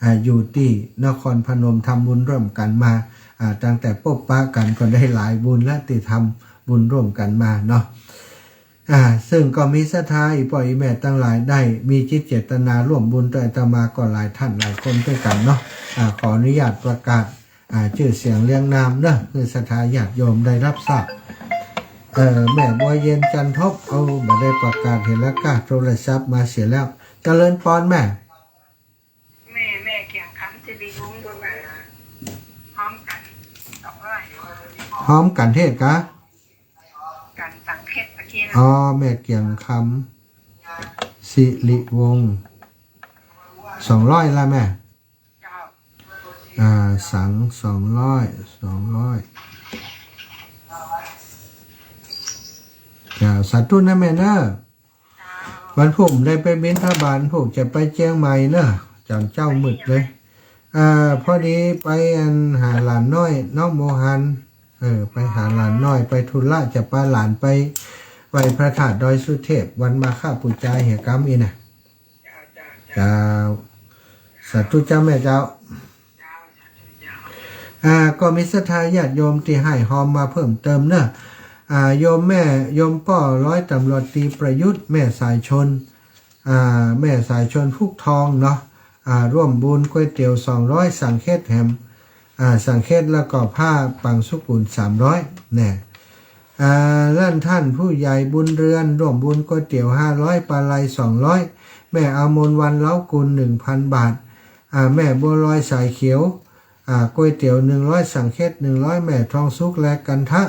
อ่า อยู่ตี้นครพนม ทำบุญร่วมกั๋นมา อ่า ตั้งแต่ปบปะกั๋นก็ได้หลายบุญละ ตี้ทำบุญร่วมกั๋นมาเนาะ อ่า ซึ่งก็มีศรัทธาอี่ป้ออี่แม่ตังหลายได้มีจิตเจตนาร่วมบุญตวยอาตมาก็หลายต้านหลายคนตวยกั๋นเนาะ อ่า ขออนุญาตประกาศ อ่า จื้อเสียงเรียงนามเนาะ หื้อศรัทธาญาติโยมได้รับทราบ เอ่อ แม่บัวเย็น จันทบ เอา บ่ได้ประกาศเหียละก้า โทรศัพท์มาเสียแล้ว เจริญปอนแม่ แม่ แม่เกียงคำ สิริวงศ์ โดนมา ฮ้อมกั๋น สองร้อย ฮ้อมกั๋นเทศน์กา กั๋นสังฆเทศน์เมื่อกี้นะ อ๋อ แม่เกียงคำ สิริวงศ์ สองร้อยละแม่ เจ้า อ่า สัง สองร้อย สองร้อย จ้า สาธุนะแม่เนอะ วันพุธได้ไปบิณฑบาต พุธจะไปเจียงใหม่เนอะ จ๋ำเจ๊ามืดเลย อ่า พอดีไปอันหาหลานน้อย น้องโมฮัน เออ ไปหาหลานน้อย ไปธุระ จะปาหลานไปไหว้พระธาตุดอยสุเทพ วันมาฆบูชาเหียกำอี้นะ เจ้า สาธุเจ้าแม่เจ้า อ่า ก็มีศรัทธาญาติโยมตี้ให้ฮอมมาเพิ่มเติมเนอะ อ่า โยมแม่ โยมป้อร้อยตำรวจตรีประยุทธ์ แม่สายชน อ่า แม่สายชนพุกทองเนาะ อ่า ร่วมบุญก๋วยเตี๋ยวสองร้อย สังเฆตแหม อ่า สังเฆตแล้วก็ผ้าปังสุกุลสามร้อย แน่ อ่า ล้านท่านผู้ใหญ่บุญเรือน ร่วมบุญก๋วยเตี๋ยวห้าร้อย ปาลัยสองร้อย แม่อมรวรรณ เล้ากูล หนึ่งพันบาท อ่า แม่บัวลอยสายเขียว อ่า ก๋วยเตี๋ยวหนึ่งร้อย สังเฆตหนึ่งร้อย แม่ทองสุขและกันทะ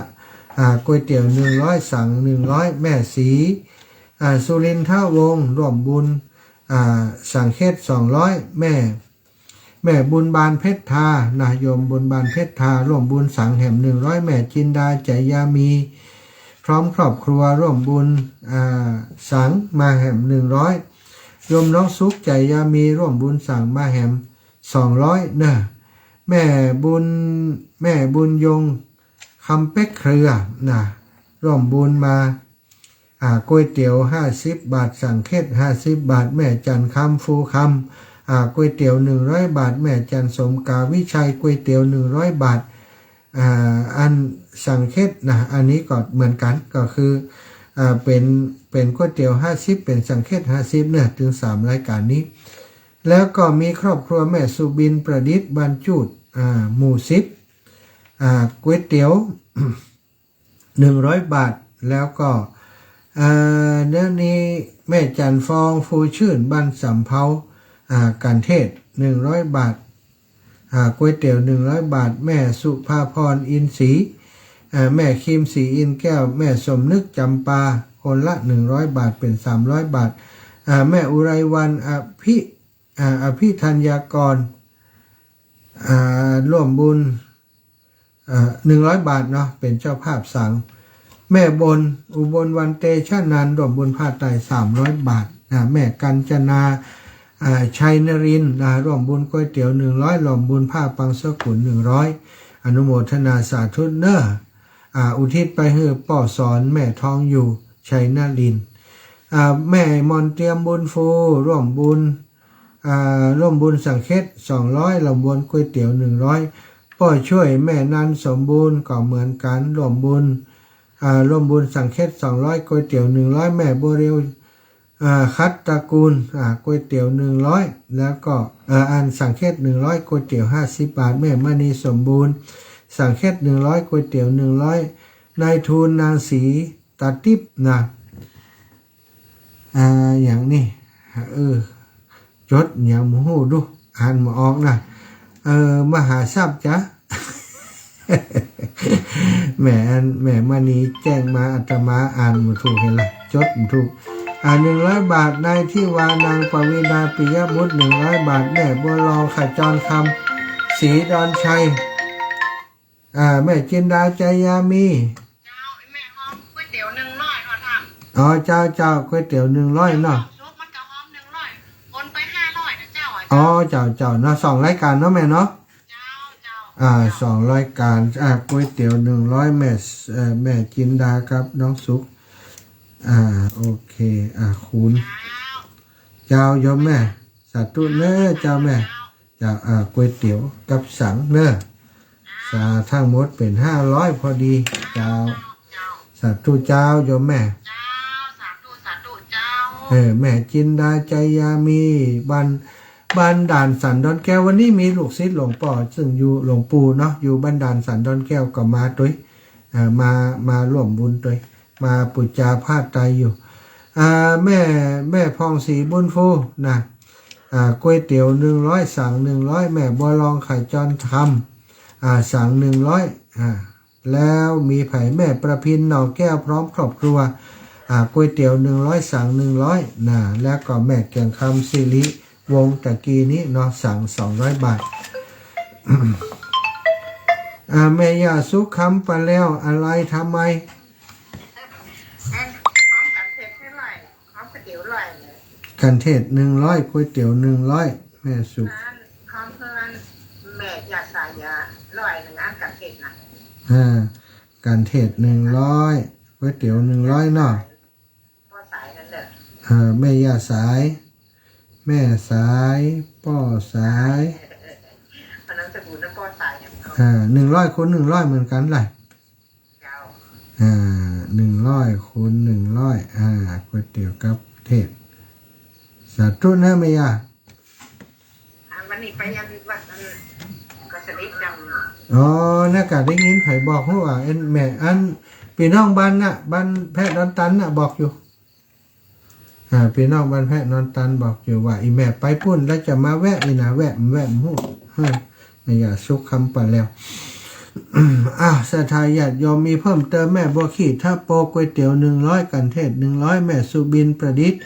อ่า ก๋วยเตี๋ยวหนึ่งร้อย สังหนึ่งร้อย แม่ศรี อ่า สุรินทวงศ์ ร่วมบุญ อ่า สังเฆตสองร้อย แม่ แม่บุญบานเพชรทานะ โยมบุญบานเพชรทา ร่วมบุญสังแหมหนึ่งร้อย แม่จินดา ใจยามี พร้อมครอบครัวร่วมบุญ อ่า สังมาแหมหนึ่งร้อย โยมน้องสุข ใจยามี ร่วมบุญสังมาแหมสองร้อยเนอะ แม่บุญ แม่บุญยง คำเป๊กเครือนะ ร่วมบุญมา อ่า ก๋วยเตี๋ยวห้าสิบบาท สังเฆตห้าสิบบาท แม่จันทร์คำ ฟูคำ อ่า ก๋วยเตี๋ยวหนึ่งร้อยบาท แม่จันทร์สมกาวิชัย ก๋วยเตี๋ยวหนึ่งร้อยบาท อ่า อันสังเฆตนะ อันนี้ก็เหมือนกั๋น ก็คือ อ่า เป๋น เป๋นก๋วยเตี๋ยวห้าสิบ เป๋นสังเฆตห้าสิบเนอะ ตึงสามรายก๋านนี้ แล้วก็มีครอบครัวแม่สุบินประดิษฐ์บรรจุด อ่า หมู่สิบ อ่า ก๋วยเตี๋ยว หนึ่งร้อยบาท แล้วก็ เอ่อ เดี๋ยวนี้แม่จันทร์ฟอง ฟูชื่น บ้านสำเภา อ่า กันเทศ หนึ่งร้อยบาท อ่า ก๋วยเตี๋ยว หนึ่งร้อยบาท แม่สุภาพร อินทร์ศรี อ่า แม่คิม ศรีอินทร์แก้ว แม่สมนึก จำปา คนละ หนึ่งร้อยบาท เป๋น สามร้อยบาท อ่า แม่อุไรวรรณ อภิ อ่า อภิธัญญากร อ่า ร่วมบุญ เอ่อ หนึ่งร้อยบาทเนาะ เป๋นเจ้าภาพสัง แม่บน อุบลวรรณเตชะนันท์ ร่วมบุญผ้าไตร สามร้อยบาทนะ แม่กัญจนา อ่า ชัยนรินทร์นะ ร่วมบุญก๋วยเตี๋ยว หนึ่งร้อย ร่วมบุญผ้าปังสกุล หนึ่งร้อย อนุโมทนาสาธุเนอะ อ่า อุทิศไปหื้อป้อสอน แม่ทองอยู่ ชัยนรินทร์ อ่า แม่มอนเตรียมบุญฟู ร่วมบุญ อ่า ร่วมบุญสังเฆต สองร้อย ร่วมบุญก๋วยเตี๋ยว หนึ่งร้อย ป้อช่วย แม่นันสมบูรณ์ ก็เหมือนกั๋น ร่วมบุญ อ่า ร่วมบุญสังเฆต สองร้อย ก๋วยเตี๋ยว หนึ่งร้อย แม่บัวเรียว อ่า ขัตตระกูล อ่า ก๋วยเตี๋ยว หนึ่งร้อย แล้วก็ เอ่อ อันสังเฆต หนึ่งร้อย ก๋วยเตี๋ยว ห้าสิบบาท แม่มณีสมบูรณ์ สังเฆต หนึ่งร้อย ก๋วยเตี๋ยว หนึ่งร้อย นายทูลนางศรี ตาติ๊บนะ อ่า อย่างนี้ เออ จดอย่างบ่ฮู้ดู อ่านบ่ออกนะ เออ มหาทรัพย์จ๊ะ แม่อัน แม่มณีแจ้งมา อาตมาอ่านบ่ถูก หันละ จดบ่ถูก อ่า หนึ่งร้อยบาท นายทิวา นางปวีณา ปิยบุตร หนึ่งร้อยบาท แม่บัวลอง ขจรคำ ศรีดอนชัย อ่า แม่จินดา ใจยามี เจ้า แม่ฮอมก๋วยเตี๋ยว หนึ่งร้อย เนาะท่าน อ๋อ เจ้า เจ้า ก๋วยเตี๋ยว หนึ่งร้อย เนาะ ซุปมันก็ฮอม หนึ่งร้อย โอนไป ห้าร้อย นะเจ้า อ๋อ เจ้า เจ้า เนาะ สองรายการเนาะแม่เนาะ เจ้า เจ้า อ่า สองรายการ อ่า ก๋วยเตี๋ยว หนึ่งร้อย แม่ เอ่อ แม่จินดากับน้องสุข อ่า โอเค อ่า คูณ เจ้า เจ้า โยมแม่ สาธุเน้อ เจ้าแม่ เจ้า อ่า ก๋วยเตี๋ยวกับสังเน้อ สา ทั้งหมดเป๋น ห้าร้อย พอดี เจ้า สาธุเจ้า โยมแม่ เจ้า สาธุ สาธุเจ้า เออ แม่จินดา ใจยามี บ้าน บ้านด่านสันดอนแก้ว วันนี้มีลูกศิษย์หลวงป้อ ซึ่งอยู่ หลวงปู่เนาะ อยู่บ้านด่านสันดอนแก้วก็มาตวย อ่า มา มาร่วมบุญตวย มาปู๋จาผ้าไตรอยู่ อ่า แม่ แม่ผ่องศรีบุญฟูนะ อ่า ก๋วยเตี๋ยว หนึ่งร้อย สัง หนึ่งร้อย แม่บัวลอง ขจรคำ อ่า สัง หนึ่งร้อย อ่า แล้วมีไผ แม่ประพิน หน่อแก้ว พร้อมครอบครัว อ่า ก๋วยเตี๋ยว หนึ่งร้อย สัง หนึ่งร้อย นะ แล้วก็แม่แก่นคำ สิริวงศ์ ตะกี้นี้เนาะ สัง สองร้อยบาท อ่า แม่ย่าสุขคำปะแล้ว อะไรทำไม อัน พร้อมกั๋นเทศน์ให้ร้อย พร้อมก๋วยเตี๋ยวร้อยเนี่ย กั๋นเทศน์หนึ่งร้อย ก๋วยเตี๋ยวหนึ่งร้อย แม่สุข อัน พร้อมเพื่อน แม่ย่าสายยาร้อยหนึ่ง อันกั๋นเทศน์นะ อ่า กั๋นเทศน์หนึ่งร้อย ก๋วยเตี๋ยวหนึ่งร้อยเนาะ ป้อสายนั่นแหละ เออ แม่ย่าสาย แม่สาย ป้อสาย อันนั้นสกุลนะ ป้อสายเนี่ย อ่า หนึ่งร้อยคูณหนึ่งร้อยเหมือนกั๋นแหละ เจ้า อ่า หนึ่งร้อยคูณหนึ่งร้อย อ่า ก๋วยเตี๋ยวกับเทศน์ สาธุนะแม่ย่า อ่า วันนี้ไปยังวัดอันก็สนิทกัน อ๋อ นั่นก็ได้ยินใผบอกฮู้ว่า เอ็น แม่ อัน ปี้น้องบ้านน่ะ บ้านแพะดอนตันน่ะ บอกอยู่ อ่า ปี้น้องบ้านแพะดอนตันบอกอยู่ว่า อี่แม่ไปปู๊นแล้วจะมาแวะนี่นะ แวะ แวะฮู้ ฮะ แม่ย่าสุขคำปะแล้ว อ่า ศรัทธาญาติโยมมีเพิ่มเติม แม่บัวขี้ ทะโป ก๋วยเตี๋ยวหนึ่งร้อย กั๋นเทศน์หนึ่งร้อย แม่สุบินประดิษฐ์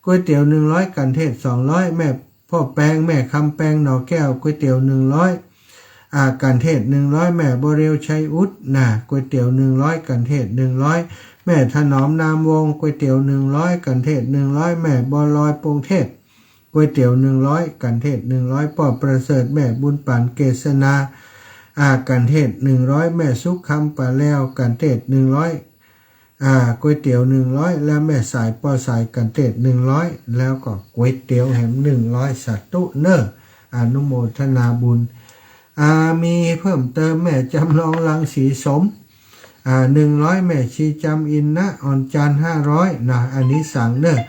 ก๋วยเตี๋ยวหนึ่งร้อย กั๋นเทศน์สองร้อย แม่ ป้อแปง แม่คำแปง หน่อแก้ว ก๋วยเตี๋ยวหนึ่งร้อย อ่า กั๋นเทศน์หนึ่งร้อย แม่บัวเร็ว ชัยอุด นะ ก๋วยเตี๋ยวหนึ่งร้อย กั๋นเทศน์หนึ่งร้อย แม่ถนอม นามวงศ์ ก๋วยเตี๋ยวหนึ่งร้อย กั๋นเทศน์หนึ่งร้อย แม่บัวลอย ปงเทพ ก๋วยเตี๋ยวหนึ่งร้อย กั๋นเทศน์หนึ่งร้อย ป้อประเสริฐ แม่บุญปั๋น เกษนา อ่า กั๋นเทศน์หนึ่งร้อย แม่สุขคำปะแล้ว กั๋นเทศน์หนึ่งร้อย อ่า ก๋วยเตี๋ยวหนึ่งร้อย และแม่สาย ป้อสาย กั๋นเทศน์หนึ่งร้อย แล้วก็ก๋วยเตี๋ยวแหมหนึ่งร้อย สาธุเน่อ อนุโมทนาบุญ อ่า มีเพิ่มเติม แม่จำลอง รังสีสม อ่า หนึ่งร้อย แม่ชีจำอินนะ อ่อนจันทร์ ห้าร้อย นะ อานิสงส์เน่อ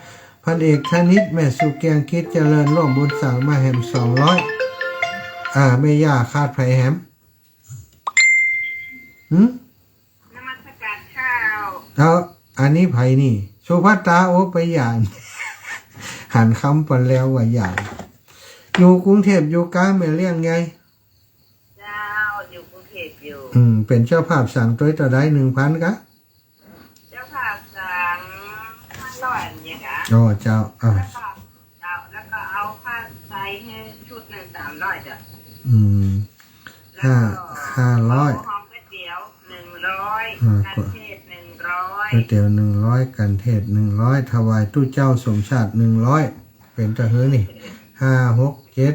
พันเอกธนิต แม่สุเกียง คิดเจริญ ร่วมบุญสั่งมาแหมสองร้อย อ่า แม่ย่าขาดใผแหม หืม นมัสการเจ้า แล้วอันนี้ใผนี่ สุภัตตา โอ้ ไปหย่าง หันคำปะแล้วว่าหย่าง อยู่กรุงเทพฯ อยู่กา แม่เลี้ยงใหญ่ เจ้า อยู่กรุงเทพฯ อยู่ อืม เป๋นเจ้าภาพสั่งตวยเต้าใด หนึ่งพันกา เจ้าภาพสั่ง ห้าร้อย เนี่ยกา อ๋อ เจ้า อ่า แล้วก็ เจ้า แล้วก็เอาผ้าไตรหื้อชุดหนึ่ง สามร้อย เจ้า อืม แล้วก็ ห้า ห้าร้อย หอมก๋วยเตี๋ยว หนึ่งร้อย อ่า กั๋นเทศน์ หนึ่งร้อย ก๋วยเตี๋ยว หนึ่งร้อย กั๋นเทศน์ หนึ่งร้อย ถวายตุ๊เจ้าสมชาติ หนึ่งร้อย เป๋นตะหื้อนี่ ห้า หก เจ็ด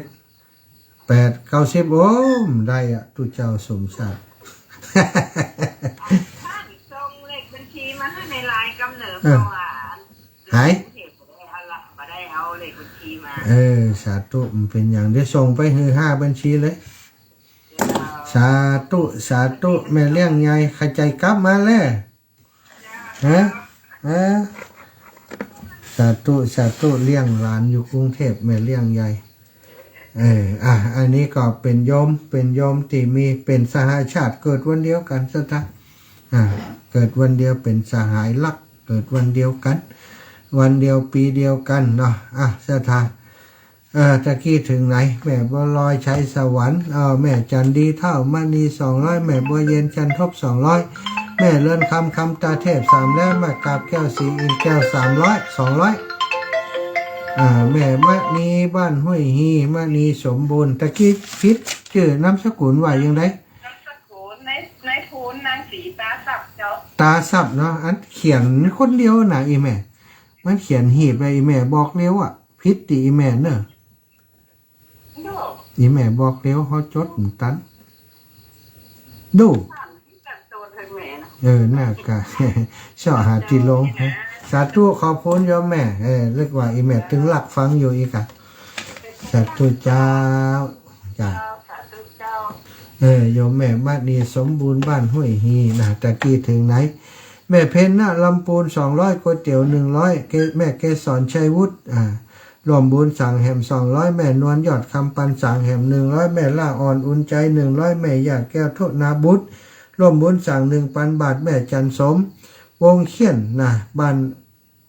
แปด เก้า สิบ โอ้ ได้อะ ตุ๊เจ้าสมชาติ ท่านส่งเลขบัญชีมาหื้อในไลน์กำเนิด เออ เมื่อวาน หาย เห็นบ่ได้เอาละ บ่ได้เอาเลขบัญชีมา เออ สาธุ มันเป๋นอย่าง เดี๋ยวส่งไปหื้อห้าบัญชีเลย เจ้า สาธุ สาธุ แม่เลี้ยงใหญ่ เข้าใจ๋กลับมาแล้ว ฮะ ฮะ สาธุ สาธุ เลี้ยงหลานอยู่กรุงเทพฯ แม่เลี้ยงใหญ่ เออ อ่ะ อันนี้ก็เป๋นโยม เป๋นโยมตี้มี เป๋นสหายชาติ เกิดวันเดียวกั๋น ศรัทธา อ่ะ เกิดวันเดียว เป๋นสหายรัก เกิดวันเดียวกั๋น วันเดียว ปี๋เดียวกั๋นเนาะ อ่ะ ศรัทธา เออ ตะกี้เถิงไหน แม่บัวลอย ชัยสวรรค์ เอ่อ แม่จันดี เฒ่ามณี สองร้อย แม่บัวเย็น จันทบ สองร้อย แม่เรือนคำ คำตาเทพ สามร้อย แม่กาบแก้ว ศรีอินทร์แก้ว สามร้อย สองร้อย อ่า แม่มณี บ้านห้วยฮี มณีสมบูรณ์ ตะกี้ผิดจื้อนามสกุลว่าอย่างใด นามสกุลใน ในพูนนางศรีตาสับเจ้า ตาสับเนาะ อันเขียนคนเดียวน่ะ อี่แม่ มันเขียนหีบไป อี่แม่บอกเร็วอะ ผิดตี้อี่แม่เน่อ โน่ อี่แม่บอกเร็ว เฮาจดบ่ตัน ดู เออ น่ากะ เซาะหาตี้ลง สาธุ ขอบคุณโยมแม่ เออ เรียกว่าอี่แม่ตึงลักฟังอยู่อีกอะ สาธุเจ้า จ้ะ เจ้า สาธุเจ้า เออ โยมแม่มณีสมบูรณ์ บ้านห้วยฮีนะ ตะกี้เถิงไหน แม่เพ็ญณลำพูน สองร้อย ก๋วยเตี๋ยว หนึ่งร้อย เก แม่เกสร ชัยวุฒิ อ่า ร่วมบุญสั่งแหม สองร้อย แม่นวล ยอดคำปัน สั่งแหม หนึ่งร้อย แม่ล่าอ่อน อุ่นใจ หนึ่งร้อย แม่ย่าแก้ว โทนาบุตร ร่วมบุญสั่ง หนึ่งปันบาท แม่จันสม วงเขี้ยนนะ บ้าน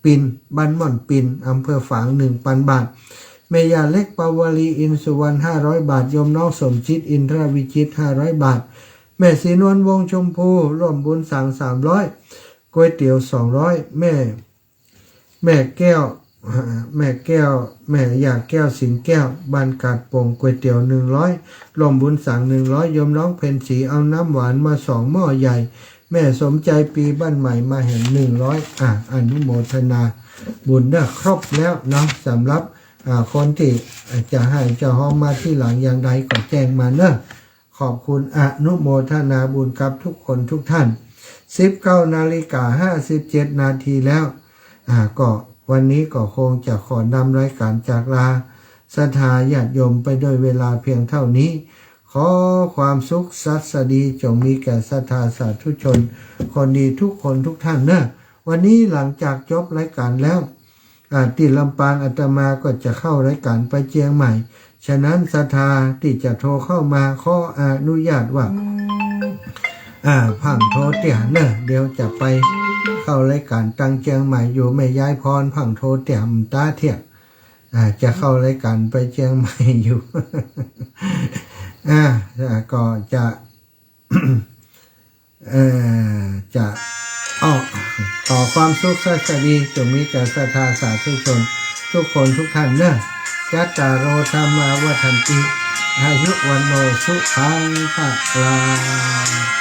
ปิน บ้านม่อนปิน อำเภอฝาง หนึ่งปันบาท แม่ย่าเล็ก ปาวลี อินสุวรรณ ห้าร้อยบาท โยมน้องสมจิต อินทรวิจิตร ห้าร้อยบาท แม่ศรีนวล วงชมพู ร่วมบุญสั่ง สามร้อย ก๋วยเตี๋ยว สองร้อย แม่ แม่แก้ว แม่แก้ว แม่ย่าแก้ว สิงห์แก้ว บ้านกาดโป่ง ก๋วยเตี๋ยว หนึ่งร้อย ร่วมบุญสัง หนึ่งร้อย โยมน้องเพ็ญศรี เอาน้ำหวานมาสองหม้อใหญ่ แม่สมใจ ปีบ้านใหม่ มาแหม หนึ่งร้อย อ่ะ อนุโมทนาบุญเด้อ ครบแล้วเนาะ สำหรับ อ่า คนตี้ อ่า จะหื้อจะฮอมมาทีหลังอย่างใดก็แจ้งมาเนาะ ขอบคุณ อนุโมทนาบุญกับทุกคนทุกท่าน สิบเก้านาฬิกาห้าสิบเจ็ดนาทีแล้ว อ่า ก็วันนี้ก็คงจะขอนำรายการจากลาศรัทธาญาติโยมไปด้วยเวลาเพียงเท่านี้ ขอความสุขสัสดีจงมีแก่ศรัทธาสาธุชนคนดีทุกคนทุกท่านเนอะ วันนี้หลังจากจบรายการแล้ว อ่า ตี้ลำปางอาตมาก็จะเข้ารายการไปเจียงใหม่ ฉะนั้นศรัทธาตี้จะโทรเข้ามาขออนุญาตว่า อ่า พั่งโทรเตี้ยเนอะ เดี๋ยวจะไปเข้ารายการตังเจียงใหม่อยู่ แม่ยายพรพั่งโทรเตี้ย ต๋าเตี้ย อ่า จะเข้ารายการไปเจียงใหม่อยู่ อ่า อ่า ก็จะ เอ่อ จะ อ้อ ขอความสุขสัสดีจงมีแก่ศรัทธาสาธุชนทุกคนทุกท่านเนอะ จัตตาโร ธัมมา วัฑฒันติ อายุ วัณโณ สุขัง พลัง